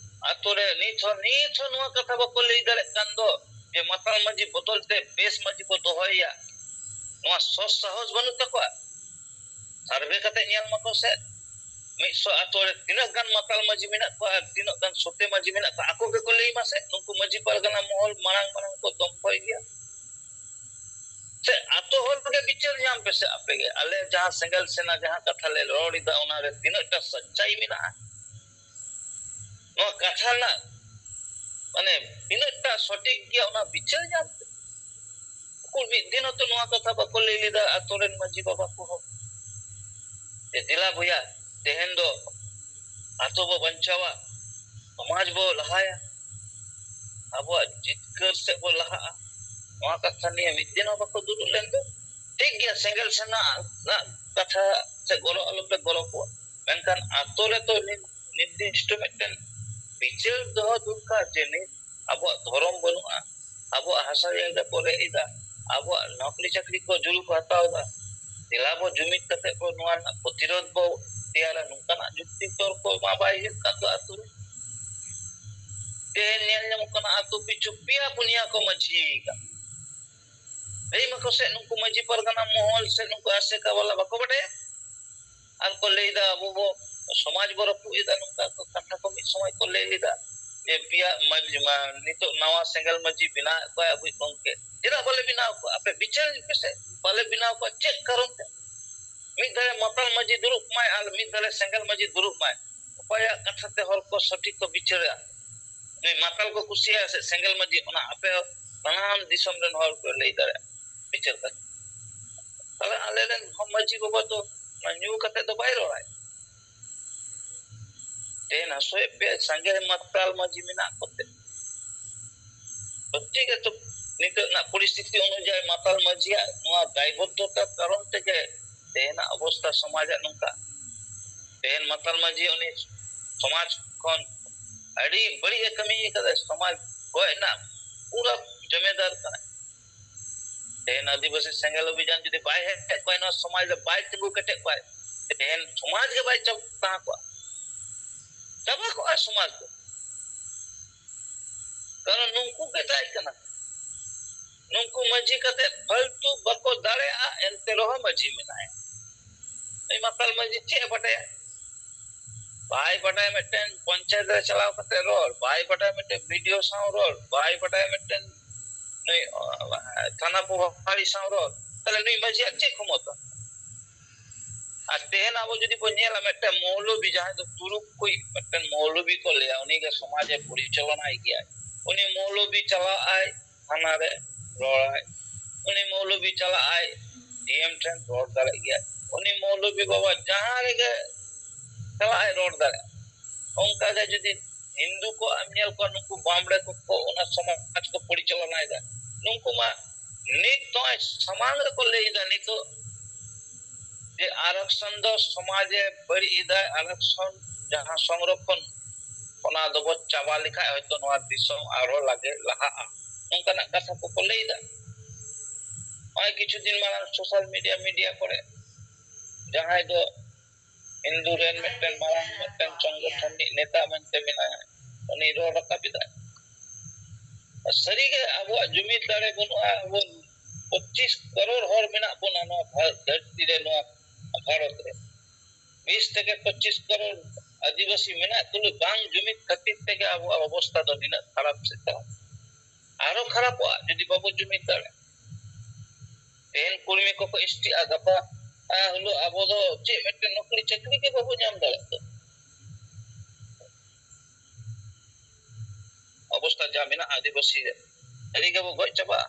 ᱟᱛᱳ ᱨᱮ ᱱᱤᱛ ᱦᱚᱸ, ᱱᱤᱛ ᱦᱚᱸ ᱱᱚᱣᱟ ᱠᱟᱛᱷᱟ ᱵᱟᱠᱚ ᱞᱟᱹᱭ ᱫᱟᱲᱮᱭᱟᱜ ᱠᱟᱱ ᱫᱚ ᱡᱮ ᱢᱟᱛᱟᱞ ᱢᱟᱹᱡᱷᱤ ᱵᱚᱫᱚᱞ ᱛᱮ ᱵᱮᱥ ᱢᱟᱹᱡᱷᱤ ᱵᱚ ᱫᱚᱦᱚᱭᱮᱭᱟ᱾ ᱱᱚᱣᱟ ᱥᱚᱛ ᱥᱟᱦᱚᱥ ᱵᱟᱹᱱᱩᱜ ᱛᱟᱠᱚᱣᱟ᱾ ᱥᱟᱨᱵᱷᱮ ᱠᱟᱛᱮ ᱧᱮᱞ ᱢᱟᱠᱚ ᱥᱮ, ᱢᱤᱫᱥᱚ ᱟᱛᱳ ᱨᱮ ᱛᱤᱱᱟᱹᱜ ᱜᱟᱱ ᱢᱟᱛᱟᱞ ᱢᱟᱹᱡᱷᱤ ᱢᱮᱱᱟᱜ ᱠᱚᱣᱟ ᱟᱨ ᱛᱤᱱᱟᱹᱜ ᱜᱟᱱ ᱥᱚᱛᱮ ᱢᱟᱹᱡᱷᱤ ᱢᱮᱱᱟᱜ ᱠᱚᱣᱟ, ᱟᱠᱚ ᱜᱮᱠᱚ ᱞᱟᱹᱭ ᱢᱟ ᱥᱮ᱾ ᱱᱩᱠᱩ ᱢᱟᱹᱡᱷᱤ ᱯᱟᱨᱜᱟᱱᱟ ᱢᱚᱦᱚᱞ ᱢᱟᱲᱟᱝ ᱢᱟᱲᱟᱝ ᱠᱚ ᱫᱚᱢ ᱠᱚᱭ ᱜᱮᱭᱟ᱾ ᱥᱮ ᱟᱛᱳ ᱦᱚᱲ ᱜᱮ ᱵᱤᱪᱟᱹᱨ ᱧᱟᱢ ᱯᱮ ᱥᱮ ᱟᱯᱮ ᱜᱮ, ᱟᱞᱮ ᱡᱟᱦᱟᱸ ᱥᱮᱸᱜᱮᱞ ᱥᱮᱱᱟ ᱡᱟᱦᱟᱸ ᱠᱟᱛᱷᱟ ᱞᱮ ᱨᱚᱲ ᱮᱫᱟ, ᱚᱱᱟᱨᱮ ᱛᱤᱱᱟᱹᱜ ᱴᱟ ᱥᱟᱪᱪᱟᱭ ᱢᱮᱱᱟᱜᱼᱟ, ᱱᱚᱣᱟ ᱠᱟᱛᱷᱟ ᱨᱮᱱᱟᱜ ᱢᱟᱱᱮ ᱛᱤᱱᱟᱹᱜ ᱴᱟ ᱥᱚᱴᱷᱤᱠ ᱜᱮᱭᱟ, ᱚᱱᱟ ᱵᱤᱪᱟᱹᱨ ᱧᱟᱢ ᱯᱮ᱾ ᱩᱠᱩᱨ ᱢᱤᱫ ᱫᱤᱱ ᱦᱚᱸᱛᱚ ᱱᱚᱣᱟ ᱠᱟᱛᱷᱟ ᱵᱟᱠᱚ ᱞᱟᱹᱭ ᱞᱮᱫᱟ ᱟᱛᱳ ᱨᱮᱱ ᱢᱟᱹᱡᱷᱤ ᱵᱟᱵᱟ ᱠᱚᱦᱚᱸ, ᱡᱮ ᱫᱮᱞᱟ ᱵᱚᱭᱦᱟ, ᱛᱮᱦᱮᱧ ᱫᱚ ᱟᱛᱳ ᱵᱚ ᱵᱟᱧᱪᱟᱣᱟ, ᱥᱚᱢᱟᱡᱽ ᱵᱚ ᱞᱟᱦᱟᱭᱟ, ᱟᱵᱚᱣᱟᱜ ᱡᱤᱛᱠᱟᱹᱨ ᱥᱮᱫ ᱵᱚ ᱞᱟᱦᱟᱜᱼᱟ᱾ ᱱᱚᱣᱟ ᱠᱟᱛᱷᱟ ᱱᱤᱭᱮ ᱢᱤᱫ ᱫᱤᱱ ᱦᱚᱸ ᱵᱟᱠᱚ ᱫᱩᱲᱩᱵ ᱞᱮᱱ ᱫᱚ᱾ ᱴᱷᱤᱠ ᱜᱮᱭᱟ, ᱥᱮᱸᱜᱮᱞ ᱥᱮᱱᱟ ᱨᱮᱱᱟᱜ ᱠᱟᱛᱷᱟ ᱥᱮ ᱜᱚᱲᱚ ᱟᱞᱚᱯᱮ ᱜᱚᱲᱚ ᱠᱚᱣᱟ, ᱢᱮᱱᱠᱷᱟᱱ ᱟᱛᱳ ᱨᱮᱫᱚ ᱱᱤᱨ-, ᱱᱤᱨᱫᱤᱥᱴᱚ ᱢᱤᱫᱴᱮᱱ ᱵᱤᱪᱟᱹᱨ ᱫᱚᱦᱚ ᱫᱚᱨᱠᱟᱨ ᱡᱮ ᱱᱤᱛ ᱟᱵᱚᱣᱟᱜ ᱫᱷᱚᱨᱚᱢ ᱵᱟᱹᱱᱩᱜᱼᱟ, ᱟᱵᱚᱣᱟᱜ ᱦᱟᱥᱟ ᱡᱟᱭᱜᱟ ᱠᱚ ᱨᱮᱡ ᱮᱫᱟ, ᱟᱵᱚᱣᱟᱜ ᱱᱚᱠᱨᱤ ᱪᱟᱹᱠᱨᱤ ᱠᱚ ᱡᱩᱞᱩ ᱠᱚ ᱦᱟᱛᱟᱣ ᱮᱫᱟ, ᱫᱮᱞᱟ ᱵᱚ ᱡᱩᱢᱤᱫ ᱠᱟᱛᱮ ᱵᱚ ᱱᱚᱣᱟ ᱨᱮᱱᱟᱜ ᱯᱨᱚᱛᱤᱨᱳᱫᱷ ᱵᱚ ᱛᱮᱭᱟᱨᱟ, ᱱᱚᱝᱠᱟᱱᱟᱜ ᱡᱩᱠᱛᱤ ᱛᱚᱨᱠᱚ ᱢᱟ ᱵᱟᱭ ᱦᱩᱭᱩᱜ ᱠᱟᱱ ᱫᱚ ᱟᱛᱳ ᱨᱮ᱾ ᱛᱮᱦᱮᱧ ᱧᱮᱞ ᱧᱟᱢᱚᱜ ᱠᱟᱱᱟ ᱟᱛᱳ ᱯᱤᱪᱷᱩ ᱯᱮᱭᱟ ᱯᱩᱱᱭᱟ ᱠᱚ ᱢᱟᱹᱡᱷᱤ ᱠᱟᱱᱟ᱾ ᱞᱟᱹᱭ ᱢᱟᱠᱚ ᱥᱮ ᱱᱩᱠᱩ ᱢᱟᱹᱡᱷᱤ ᱯᱟᱨᱜᱟᱱᱟ ᱢᱚᱦᱚᱞ ᱥᱮ ᱱᱩᱠᱩ ᱟᱥᱮᱠᱟ ᱵᱟᱞᱟ ᱵᱟᱠᱚ ᱵᱟᱰᱟᱭᱟ? ᱟᱨ ᱠᱚ ᱞᱟᱹᱭᱫᱟ ᱟᱵᱚ ᱵᱚ ᱥᱚᱢᱟᱡᱽ ᱵᱚ ᱨᱟᱹᱯᱩᱫ ᱮᱫᱟ, ᱱᱚᱝᱠᱟ ᱠᱚ ᱠᱟᱛᱷᱟ ᱠᱚ ᱢᱤᱫ ᱥᱚᱢᱚᱭ ᱠᱚ ᱞᱟᱹᱭ ᱞᱮᱫᱟ᱾ ᱡᱮ ᱯᱮᱭᱟ ᱢᱟᱹᱡᱷᱤ ᱢᱟ ᱱᱤᱛᱚᱜ ᱱᱟᱣᱟ ᱥᱮᱸᱜᱮᱞ ᱢᱟᱹᱡᱷᱤ ᱵᱮᱱᱟᱣᱮᱫ ᱠᱚᱣᱟ ᱟᱵᱚᱭᱤᱡ ᱜᱚᱢᱠᱮ, ᱪᱮᱫᱟᱜ ᱵᱟᱞᱮ ᱵᱮᱱᱟᱣ ᱠᱚᱣᱟ? ᱟᱯᱮ ᱵᱤᱪᱟᱹᱨ ᱯᱮᱥᱮ, ᱵᱟᱞᱮ ᱵᱮᱱᱟᱣ ᱠᱚᱣᱟ ᱪᱮᱫ ᱠᱟᱨᱚᱱ ᱛᱮ? ᱢᱤᱫ ᱫᱷᱟᱨᱮ ᱢᱟᱛᱟᱞ ᱢᱟᱹᱡᱷᱤ ᱫᱩᱲᱩᱵ ᱢᱟᱭ ᱟᱨ ᱢᱤᱫ ᱫᱷᱟᱨᱮ ᱥᱮᱸᱜᱮᱞ ᱢᱟᱹᱡᱷᱤ ᱫᱩᱲᱩᱵ ᱢᱟᱭ, ᱚᱠᱚᱭᱟᱜ ᱠᱟᱛᱷᱟ ᱛᱮ ᱦᱚᱲ ᱠᱚ ᱥᱚᱴᱷᱤᱠ ᱠᱚ ᱵᱤᱪᱟᱹᱨᱟ? ᱱᱩᱭ ᱢᱟᱛᱟᱞ ᱠᱚ ᱠᱩᱥᱤᱭᱟᱜᱼᱟ ᱥᱮ ᱥᱮᱸᱜᱮᱞ ᱢᱟᱹᱡᱷᱤ? ᱚᱱᱟ ᱟᱯᱮ ᱥᱟᱱᱟᱢ ᱫᱤᱥᱚᱢ ᱨᱮᱱ ᱦᱚᱲ ᱯᱮ ᱞᱟᱹᱭ ᱫᱟᱲᱮᱭᱟᱜᱼᱟ ᱵᱤᱪᱟᱹᱨ ᱠᱟᱛᱮ᱾ ᱛᱟᱦᱞᱮ ᱟᱞᱮ ᱨᱮᱱ ᱢᱟᱹᱡᱷᱤ ᱵᱟᱵᱟ ᱫᱚ ᱚᱱᱟ ᱧᱩ ᱠᱟᱛᱮ ᱫᱚ ᱵᱟᱭ ᱨᱚᱲᱟᱭ᱾ ᱛᱮᱦᱮᱧ ᱦᱟᱹᱥᱩᱭᱮᱫ ᱯᱮᱭᱟ ᱥᱟᱸᱜᱮ ᱢᱟᱛᱟᱞ ᱢᱟᱹᱡᱷᱤ ᱢᱮᱱᱟᱜ ᱠᱚᱛᱮ᱾ ᱥᱚᱛᱭᱤ ᱜᱮᱛᱚ ᱱᱤᱛᱚᱜ ᱨᱮᱱᱟᱜ ᱯᱚᱨᱤᱥᱛᱷᱤᱛᱤ ᱚᱱᱩᱡᱟᱭᱤ ᱢᱟᱛᱟᱞ ᱢᱟᱹᱡᱷᱤᱭᱟᱜ ᱱᱚᱣᱟ ᱫᱟᱭᱵᱚᱫᱽᱫᱷᱚᱛᱟ ᱠᱟᱨᱚᱱ ᱛᱮᱜᱮ ᱛᱮᱦᱮᱧᱟᱜ ᱚᱵᱚᱥᱛᱷᱟ ᱥᱚᱢᱟᱡᱟᱜ ᱱᱚᱝᱠᱟ᱾ ᱛᱮᱦᱮᱧ ᱢᱟᱛᱟᱞ ᱢᱟᱹᱡᱷᱤ ᱩᱱᱤ ᱥᱚᱢᱟᱡᱽ ᱠᱷᱚᱱ ᱟᱹᱰᱤ ᱵᱟᱹᱲᱤᱡ ᱮ ᱠᱟᱹᱢᱤ ᱠᱟᱫᱟ, ᱥᱚᱢᱟᱡᱽ ᱜᱚᱡ ᱨᱮᱱᱟᱜ ᱯᱩᱨᱟᱹ ᱡᱚᱢᱮᱫᱟᱨ ᱠᱟᱱᱟᱭ᱾ ᱛᱮᱦᱮᱧ ᱟᱹᱫᱤᱵᱟᱹᱥᱤ ᱥᱮᱸᱜᱮᱞ ᱚᱵᱷᱤᱡᱟᱱ ᱡᱩᱫᱤ ᱵᱟᱭ ᱦᱮᱡ ᱠᱚᱜᱼᱟ, ᱱᱚᱣᱟ ᱥᱚᱢᱟᱡᱽ ᱨᱮ ᱵᱟᱭ ᱛᱤᱸᱜᱩ ᱠᱮᱴᱮᱡ ᱠᱚᱜᱼᱟ, ᱛᱮᱦᱮᱧ ᱥᱚᱢᱟᱡᱽ ᱜᱮ ᱵᱟᱭ ᱪᱟᱵᱟ ᱛᱟᱦᱮᱸ ᱠᱚᱜᱼᱟ, ᱪᱟᱵᱟ ᱠᱚᱜᱼᱟ ᱥᱚᱢᱟᱡᱽ ᱫᱚ᱾ ᱠᱟᱨᱚᱱ ᱱᱩᱠᱩ ᱜᱮ ᱫᱟᱭ ᱠᱟᱱᱟ᱾ ᱱᱩᱠᱩ ᱢᱟᱹᱡᱷᱤ ᱠᱟᱛᱮ ᱯᱷᱟᱞᱛᱩ ᱵᱟᱠᱚ ᱫᱟᱲᱮᱭᱟᱜᱼᱟ, ᱮᱱᱛᱮ ᱨᱮᱦᱚᱸ ᱢᱟᱹᱡᱷᱤ ᱢᱮᱱᱟᱭᱟ᱾ ᱱᱩᱭ ᱢᱟᱛᱟᱞ ᱢᱟᱹᱡᱷᱤ ᱪᱮᱫ ᱮ ᱵᱟᱰᱟᱭᱟ? ᱵᱟᱭ ᱵᱟᱰᱟᱭᱟ ᱢᱤᱫᱴᱮᱱ ᱯᱚᱧᱪᱟᱭᱮᱛ ᱨᱮ ᱪᱟᱞᱟᱣ ᱠᱟᱛᱮ ᱨᱚᱲ, ᱵᱟᱭ ᱵᱟᱰᱟᱭᱟ ᱢᱤᱫᱴᱮᱱ ᱵᱤ ᱰᱤ ᱳ ᱥᱟᱶ ᱨᱚᱲ, ᱵᱟᱭ ᱵᱟᱰᱟᱭᱟ ᱢᱤᱫᱴᱮᱱ ᱱᱩᱭ, ᱚ, ᱛᱷᱟᱱᱟ ᱯᱨᱚᱵᱷᱟᱨᱤ ᱥᱟᱶ ᱨᱚᱲ᱾ ᱛᱟᱦᱞᱮ ᱱᱩᱭ ᱢᱟᱹᱡᱷᱤᱭᱟᱜ ᱪᱮᱫ ᱠᱷᱚᱢᱚᱛᱟ? ᱟᱨ ᱛᱮᱦᱮᱧ ᱟᱵᱚ ᱡᱩᱫᱤ ᱵᱚᱱ ᱧᱮᱞᱟ, ᱢᱤᱫᱴᱮᱱ ᱢᱚᱣᱞᱚᱵᱤ, ᱡᱟᱦᱟᱸᱭ ᱫᱚ ᱛᱩᱨᱩᱠ ᱠᱚ ᱢᱤᱫᱴᱮᱱ ᱢᱚᱣᱞᱚᱵᱤ ᱠᱚ ᱞᱟᱹᱭᱟ, ᱩᱱᱤ ᱜᱮ ᱥᱚᱢᱟᱡᱽ ᱮ ᱯᱚᱨᱤᱪᱟᱞᱚᱱᱟᱭ ᱜᱮᱭᱟᱭ᱾ ᱩᱱᱤ ᱢᱚᱣᱞᱚᱵᱤ ᱪᱟᱞᱟᱜ ᱟᱭ ᱛᱷᱟᱱᱟ ᱨᱮ ᱨᱚᱲᱟᱭ, ᱩᱱᱤ ᱢᱚᱣᱞᱚᱵᱤ ᱪᱟᱞᱟᱜ ᱟᱭ ᱰᱤ ᱮᱢ ᱴᱷᱮᱱ ᱨᱚᱲ ᱫᱟᱲᱮᱭᱟᱜ ᱜᱮᱭᱟᱭ, ᱩᱱᱤ ᱢᱚᱣᱞᱚᱵᱤ ᱵᱟᱵᱟ ᱡᱟᱦᱟᱸ ᱨᱮᱜᱮ ᱪᱟᱞᱟᱜ ᱟᱭ ᱨᱚᱲ ᱫᱟᱲᱮᱭᱟᱜᱼᱟ᱾ ᱚᱱᱠᱟ ᱜᱮ ᱡᱩᱫᱤ ᱦᱤᱱᱫᱩ ᱠᱚ ᱮᱢ ᱧᱮᱞ ᱠᱚᱣᱟ, ᱱᱩᱠᱩ ᱵᱟᱢᱲᱮ ᱠᱚ, ᱠᱚ ᱚᱱᱟ ᱥᱚᱢᱟᱡᱽ ᱠᱚ ᱯᱚᱨᱤᱪᱟᱞᱚᱱᱟᱭᱮᱫᱟ, ᱱᱩᱠᱩ ᱢᱟ ᱱᱤᱛ ᱱᱚᱜᱼᱚᱭ ᱥᱟᱢᱟᱝ ᱨᱮᱠᱚ ᱞᱟᱹᱭ ᱮᱫᱟ ᱱᱤᱛᱚᱜ ᱡᱮ ᱟᱨᱚᱠᱥᱚᱱ ᱫᱚ ᱥᱚᱢᱟᱡᱽ ᱮ ᱵᱟᱹᱲᱤᱡ ᱮᱫᱟᱭ, ᱟᱨᱚᱠᱥᱚᱱ ᱡᱟᱦᱟᱸ ᱥᱚᱝᱨᱚᱠᱷᱚᱱ ᱚᱱᱟ ᱫᱚᱵᱚ ᱪᱟᱵᱟ ᱞᱮᱠᱷᱟᱡ ᱦᱚᱭᱛᱚ ᱱᱚᱣᱟ ᱫᱤᱥᱚᱢ ᱟᱨᱦᱚᱸ ᱞᱟᱜᱮ ᱞᱟᱦᱟᱜᱼᱟ, ᱱᱚᱝᱠᱟᱱᱟᱜ ᱠᱟᱛᱷᱟ ᱠᱚᱠᱚ ᱞᱟᱹᱭ ᱮᱫᱟ᱾ ᱱᱚᱜᱼᱚᱭ ᱠᱤᱪᱷᱩ ᱫᱤᱱ ᱢᱟᱲᱟᱝ ᱥᱳᱥᱟᱞ ᱢᱤᱰᱤᱭᱟ, ᱢᱤᱰᱤᱭᱟ ᱠᱚᱨᱮ ᱡᱟᱦᱟᱸᱭ ᱫᱚ ᱦᱤᱱᱫᱩ ᱨᱮᱱ ᱢᱤᱫᱴᱮᱱ ᱢᱟᱨᱟᱝ ᱢᱤᱫᱴᱮᱱ ᱥᱚᱝᱜᱚᱴᱷᱚᱱ ᱨᱤᱱᱤᱡ ᱱᱮᱛᱟ ᱢᱮᱱᱛᱮ ᱢᱮᱱᱟᱭᱟ, ᱩᱱᱤ ᱨᱚᱲ ᱨᱟᱠᱟᱵ ᱮᱫᱟᱭ᱾ ᱥᱟᱹᱨᱤᱜᱮ ᱟᱵᱚᱣᱟᱜ ᱡᱩᱢᱤᱫ ᱫᱟᱲᱮ ᱵᱟᱹᱱᱩᱜᱼᱟ᱾ ᱟᱵᱚ ᱯᱚᱸᱪᱤᱥ ᱠᱟᱨᱳᱲ ᱦᱚᱲ ᱢᱮᱱᱟᱜ ᱵᱚᱱᱟ ᱱᱚᱣᱟ ᱵᱷᱟᱨᱚᱛ ᱫᱷᱟᱹᱨᱛᱤ ᱨᱮ, ᱱᱚᱣᱟ ᱵᱷᱟᱨᱚᱛ ᱨᱮ ᱵᱤᱥ ᱛᱷᱮᱠᱮ ᱯᱚᱸᱪᱤᱥ ᱠᱟᱨᱳᱲ ᱟᱹᱫᱤᱵᱟᱹᱥᱤ ᱢᱮᱱᱟᱜ ᱛᱩᱞᱩᱡ ᱵᱟᱝ ᱡᱩᱢᱤᱫ ᱠᱷᱟᱹᱛᱤᱨ ᱛᱮᱜᱮ ᱟᱵᱚᱣᱟᱜ ᱚᱵᱚᱥᱛᱷᱟ ᱫᱚ ᱱᱤᱱᱟᱹᱜ ᱠᱷᱟᱨᱟᱯ ᱥᱮᱫ ᱪᱟᱞᱟᱜ ᱠᱟᱱᱟ᱾ ᱟᱨᱚ ᱠᱷᱟᱨᱟᱯᱚᱜᱼᱟ ᱡᱩᱫᱤ ᱵᱟᱵᱚ ᱡᱩᱢᱤᱫ ᱫᱟᱲᱮᱭᱟᱜᱼᱟ᱾ ᱛᱮᱦᱮᱧ ᱠᱩᱲᱢᱤ ᱠᱚᱠᱚ ᱮᱥᱴᱤᱜᱼᱟ, ᱜᱟᱯᱟ ᱦᱤᱞᱳᱜ ᱟᱵᱚ ᱫᱚ ᱪᱮᱫ ᱢᱤᱫᱴᱮᱱ ᱱᱚᱠᱨᱤ ᱪᱟᱹᱠᱨᱤ ᱜᱮ ᱵᱟᱵᱚ ᱧᱟᱢ ᱫᱟᱲᱮᱭᱟᱜ ᱫᱚ᱾ ᱚᱵᱚᱥᱛᱷᱟ ᱡᱟ ᱢᱮᱱᱟᱜᱼᱟ ᱟᱹᱫᱤᱵᱟᱹᱥᱤ ᱨᱮ, ᱥᱟᱹᱨᱤ ᱜᱮᱵᱚ ᱜᱚᱡ ᱪᱟᱵᱟᱜᱼᱟ᱾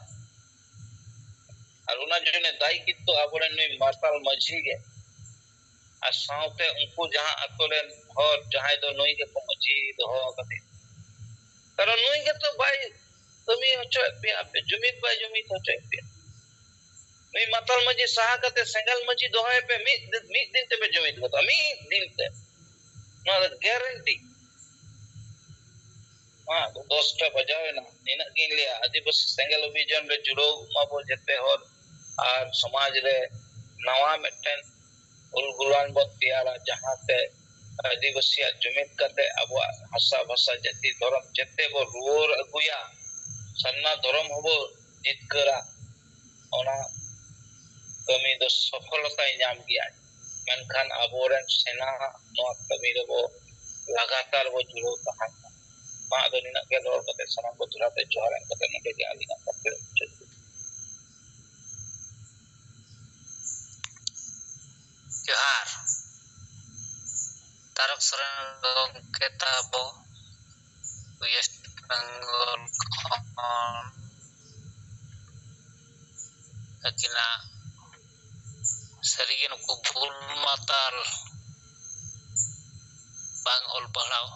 ᱟᱨ ᱚᱱᱟ ᱡᱚᱱᱱᱮ ᱫᱟᱭᱤ ᱠᱤᱱᱛᱩ ᱟᱵᱚᱨᱮᱱ ᱱᱩᱭ ᱢᱟᱨᱥᱟᱞ ᱢᱟᱹᱡᱷᱤ ᱜᱮ᱾ ᱟᱨ ᱥᱟᱶᱛᱮ ᱩᱱᱠᱩ ᱡᱟᱦᱟᱸ ᱟᱛᱳ ᱨᱮᱱ ᱦᱚᱲ ᱡᱟᱦᱟᱸᱭ ᱫᱚ ᱱᱩᱭ ᱜᱮᱠᱚ ᱢᱟᱹᱡᱷᱤ ᱫᱚᱦᱚ ᱟᱠᱟᱫᱮ, ᱠᱟᱨᱚᱱ ᱱᱩᱭ ᱜᱮᱛᱚ ᱵᱟᱭ ᱠᱟᱹᱢᱤ ᱦᱚᱪᱚᱭᱮᱫ ᱯᱮᱭᱟ, ᱟᱯᱮ ᱡᱩᱢᱤᱫ ᱵᱟᱭ ᱡᱩᱢᱤᱫ ᱦᱚᱪᱚᱭᱮᱫ ᱯᱮᱭᱟ᱾ ᱱᱩᱭ ᱢᱟᱛᱟᱞ ᱢᱟᱹᱡᱷᱤ ᱥᱟᱦᱟ ᱠᱟᱛᱮ ᱥᱮᱸᱜᱮᱞ ᱢᱟᱹᱡᱷᱤ ᱫᱚᱦᱚᱭ ᱯᱮ, ᱢᱤᱫ ᱫᱤᱱ, ᱢᱤᱫ ᱫᱤᱱ ᱛᱮᱯᱮ ᱡᱩᱢᱤᱫ ᱜᱚᱫᱚᱜᱼᱟ, ᱢᱤᱫ ᱫᱤᱱ ᱛᱮ᱾ ᱱᱚᱣᱟ ᱫᱚ ᱜᱮᱨᱮᱱᱴᱤ᱾ ᱢᱟ ᱫᱚᱥᱴᱟ ᱵᱟᱡᱟᱣ ᱮᱱᱟ, ᱱᱤᱱᱟᱹᱜ ᱜᱤᱧ ᱞᱟᱹᱭᱟ᱾ ᱟᱹᱫᱤᱵᱟᱹᱥᱤ ᱥᱮᱸᱜᱮᱞ ᱚᱵᱷᱤᱡᱟᱱ ᱨᱮ ᱡᱩᱲᱟᱹᱣ ᱢᱟᱵᱚ ᱡᱮᱛᱮ ᱦᱚᱲ, ᱟᱨ ᱥᱚᱢᱟᱡᱽ ᱨᱮ ᱱᱟᱣᱟ ᱢᱤᱫᱴᱮᱱ ᱩᱞᱜᱩᱞᱟᱱ ᱵᱚᱱ ᱛᱮᱭᱟᱨᱟ, ᱡᱟᱦᱟᱸᱛᱮ ᱟᱹᱫᱤᱵᱟᱹᱥᱤᱭᱟᱜ ᱡᱩᱢᱤᱫ ᱠᱟᱛᱮ ᱟᱵᱚᱣᱟᱜ ᱵᱷᱟᱥᱟ, ᱵᱷᱟᱥᱟ, ᱡᱟᱹᱛᱤ, ᱫᱷᱚᱨᱚᱢ ᱡᱮᱛᱮ ᱵᱚ ᱨᱩᱣᱟᱹᱲ ᱟᱹᱜᱩᱭᱟ, ᱥᱟᱨᱱᱟ ᱫᱷᱚᱨᱚᱢ ᱦᱚᱸᱵᱚ ᱡᱤᱛᱠᱟᱹᱨᱟ᱾ ᱚᱱᱟ ᱠᱟᱹᱢᱤ ᱫᱚ ᱥᱚᱯᱷᱚᱞᱚᱛᱟᱭ ᱧᱟᱢ ᱜᱮᱭᱟ, ᱢᱮᱱᱠᱷᱟᱱ ᱟᱵᱚᱨᱮᱱ ᱥᱮᱱᱟ ᱱᱚᱣᱟ ᱠᱟᱹᱢᱤ ᱨᱮᱵᱚ ᱞᱟᱜᱟᱛᱟᱨ ᱵᱚ ᱡᱩᱲᱟᱹᱣ ᱛᱟᱦᱮᱱ ᱢᱟ᱾ ᱢᱟ ᱟᱫᱚ ᱱᱤᱱᱟᱹᱜ ᱜᱮ ᱨᱚᱲ ᱠᱟᱛᱮ ᱥᱟᱱᱟᱢ ᱠᱚ ᱡᱚᱦᱟᱨ ᱮᱢ ᱠᱟᱛᱮ ᱱᱚᱰᱮ ᱜᱮ ᱟᱹᱞᱤᱧᱟᱜ ᱠᱟᱛᱷᱟ ᱢᱩᱪᱟᱹᱫ ᱫᱟ᱾ ᱡᱚᱦᱟᱨ᱾ ᱛᱟᱨᱚᱠ ᱥᱚᱨᱮᱱ ᱜᱚᱢᱠᱮ ᱛᱟᱵᱚ ᱳᱭᱮᱥᱴ ᱵᱮᱝᱜᱚᱞ ᱠᱷᱚᱱ ᱟᱹᱠᱤᱱᱟᱜ ᱥᱟᱹᱨᱤᱜᱮ ᱱᱩᱠᱩ ᱵᱩᱞ ᱢᱟᱛᱟᱞ ᱵᱟᱝ ᱚᱞ ᱯᱟᱲᱦᱟᱣ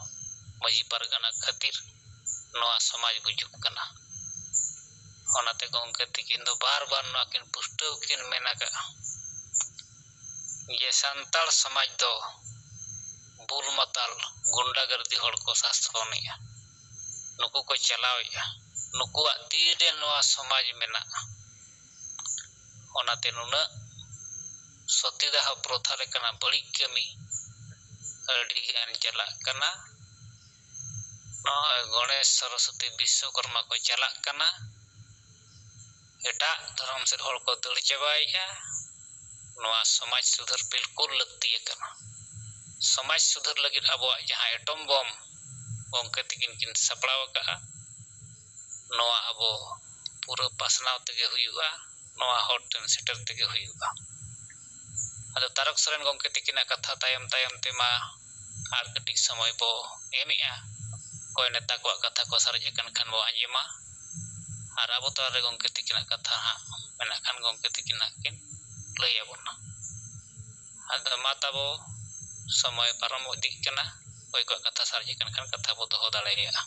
ᱢᱟᱹᱡᱷᱤ ᱯᱟᱨᱜᱟᱱᱟ ᱠᱷᱟᱹᱛᱤᱨ ᱱᱚᱣᱟ ᱥᱚᱢᱟᱡᱽ ᱜᱩᱡᱩᱜ ᱠᱟᱱᱟ᱾ ᱚᱱᱟᱛᱮ ᱜᱚᱢᱠᱮ ᱛᱤᱠᱤᱱ ᱫᱚ ᱵᱟᱨ ᱵᱟᱨ ᱱᱚᱣᱟ ᱠᱤᱱ ᱯᱩᱥᱴᱟᱹᱣ ᱠᱤᱱ ᱢᱮᱱ ᱟᱠᱟᱫᱼᱟ ᱡᱮ ᱥᱟᱱᱛᱟᱲ ᱥᱚᱢᱟᱡᱽ ᱫᱚ ᱵᱩᱞ ᱢᱟᱛᱟᱞ ᱜᱩᱱᱰᱟᱜᱟᱨᱫᱤ ᱦᱚᱲ ᱠᱚ ᱥᱟᱥᱚᱱᱮᱜᱼᱟ, ᱱᱩᱠᱩ ᱠᱚ ᱪᱟᱞᱟᱣᱮᱜᱼᱟ, ᱱᱩᱠᱩᱣᱟᱜ ᱛᱤᱨᱮ ᱱᱚᱣᱟ ᱥᱚᱢᱟᱡᱽ ᱢᱮᱱᱟᱜᱼᱟ᱾ ᱚᱱᱟᱛᱮ ᱱᱩᱱᱟᱹᱜ ᱥᱚᱛᱤᱫᱟᱦ ᱯᱨᱚᱛᱷᱟ ᱞᱮᱠᱟᱱᱟᱜ ᱵᱟᱹᱲᱤᱡ ᱠᱟᱹᱢᱤ ᱟᱹᱰᱤ ᱜᱟᱱ ᱪᱟᱞᱟᱜ ᱠᱟᱱᱟ᱾ ᱱᱚᱜᱼᱚᱭ ᱜᱚᱬᱮᱥ, ᱥᱚᱨᱚᱥᱚᱛᱤ, ᱵᱤᱥᱥᱚᱠᱚᱨᱢᱟ ᱠᱚ ᱪᱟᱞᱟᱜ ᱠᱟᱱᱟ᱾ ᱮᱴᱟᱜ ᱫᱷᱚᱨᱚᱢ ᱥᱮᱫ ᱦᱚᱲ ᱠᱚ ᱫᱟᱹᱲ ᱪᱟᱵᱟᱭᱮᱜᱼᱟ᱾ ᱱᱚᱣᱟ ᱥᱚᱢᱟᱡᱽ ᱥᱩᱫᱷᱟᱹᱨ ᱵᱤᱞᱠᱩᱞ ᱞᱟᱹᱠᱛᱤ ᱟᱠᱟᱱᱟ᱾ ᱥᱚᱢᱟᱡᱽ ᱥᱩᱫᱷᱟᱹᱨ ᱞᱟᱹᱜᱤᱫ ᱟᱵᱚᱣᱟᱜ ᱡᱟᱦᱟᱸ ᱮᱴᱚᱢ ᱵᱚᱢ ᱜᱚᱢᱠᱮ ᱛᱤᱠᱤᱱ ᱠᱤᱱ ᱥᱟᱯᱲᱟᱣ ᱟᱠᱟᱫᱼᱟ, ᱱᱚᱣᱟ ᱟᱵᱚ ᱯᱩᱨᱟᱹ ᱯᱟᱥᱱᱟᱣ ᱛᱮᱜᱮ ᱦᱩᱭᱩᱜᱼᱟ, ᱱᱚᱣᱟ ᱦᱚᱲ ᱴᱷᱮᱱ ᱥᱮᱴᱮᱨ ᱛᱮᱜᱮ ᱦᱩᱭᱩᱜᱼᱟ᱾ ᱟᱫᱚ ᱛᱟᱨᱚᱠ ᱥᱚᱨᱮᱱ ᱜᱚᱢᱠᱮ ᱛᱤᱠᱤᱱᱟᱜ ᱠᱟᱛᱷᱟ ᱛᱟᱭᱚᱢ ᱛᱟᱭᱚᱢ ᱛᱮᱢᱟ ᱟᱨ ᱠᱟᱹᱴᱤᱡ ᱥᱚᱢᱚᱭ ᱵᱚ ᱮᱢᱮᱜᱼᱟ᱾ ᱚᱠᱚᱭ ᱱᱮᱛᱟ ᱠᱚᱣᱟᱜ ᱠᱟᱛᱷᱟ ᱠᱚ ᱥᱟᱨᱮᱡ ᱟᱠᱟᱱ ᱠᱷᱟᱱ ᱵᱚ ᱟᱸᱡᱚᱢᱟ, ᱟᱨ ᱟᱵᱚ ᱛᱟᱞᱟᱨᱮ ᱜᱚᱢᱠᱮ ᱛᱤᱠᱤᱱᱟᱜ ᱠᱟᱛᱷᱟ ᱦᱟᱸᱜ ᱢᱮᱱᱟᱜ ᱠᱷᱟᱱ ᱜᱚᱢᱠᱮ ᱛᱤᱠᱤᱱᱟᱜ ᱠᱤᱱ ᱞᱟᱹᱭ ᱟᱵᱚᱱᱟ᱾ ᱟᱫᱚ ᱢᱟ ᱛᱟᱵᱚ, ᱥᱚᱢᱚᱭ ᱯᱟᱨᱚᱢ ᱤᱫᱤᱜ ᱠᱟᱱᱟ, ᱚᱠᱚᱭ ᱠᱚᱣᱟᱜ ᱠᱟᱛᱷᱟ ᱥᱟᱨᱮᱡ ᱟᱠᱟᱱ ᱠᱷᱟᱱ ᱠᱟᱛᱷᱟ ᱵᱚ ᱫᱚᱦᱚ ᱫᱟᱲᱮᱭᱟᱜᱼᱟ᱾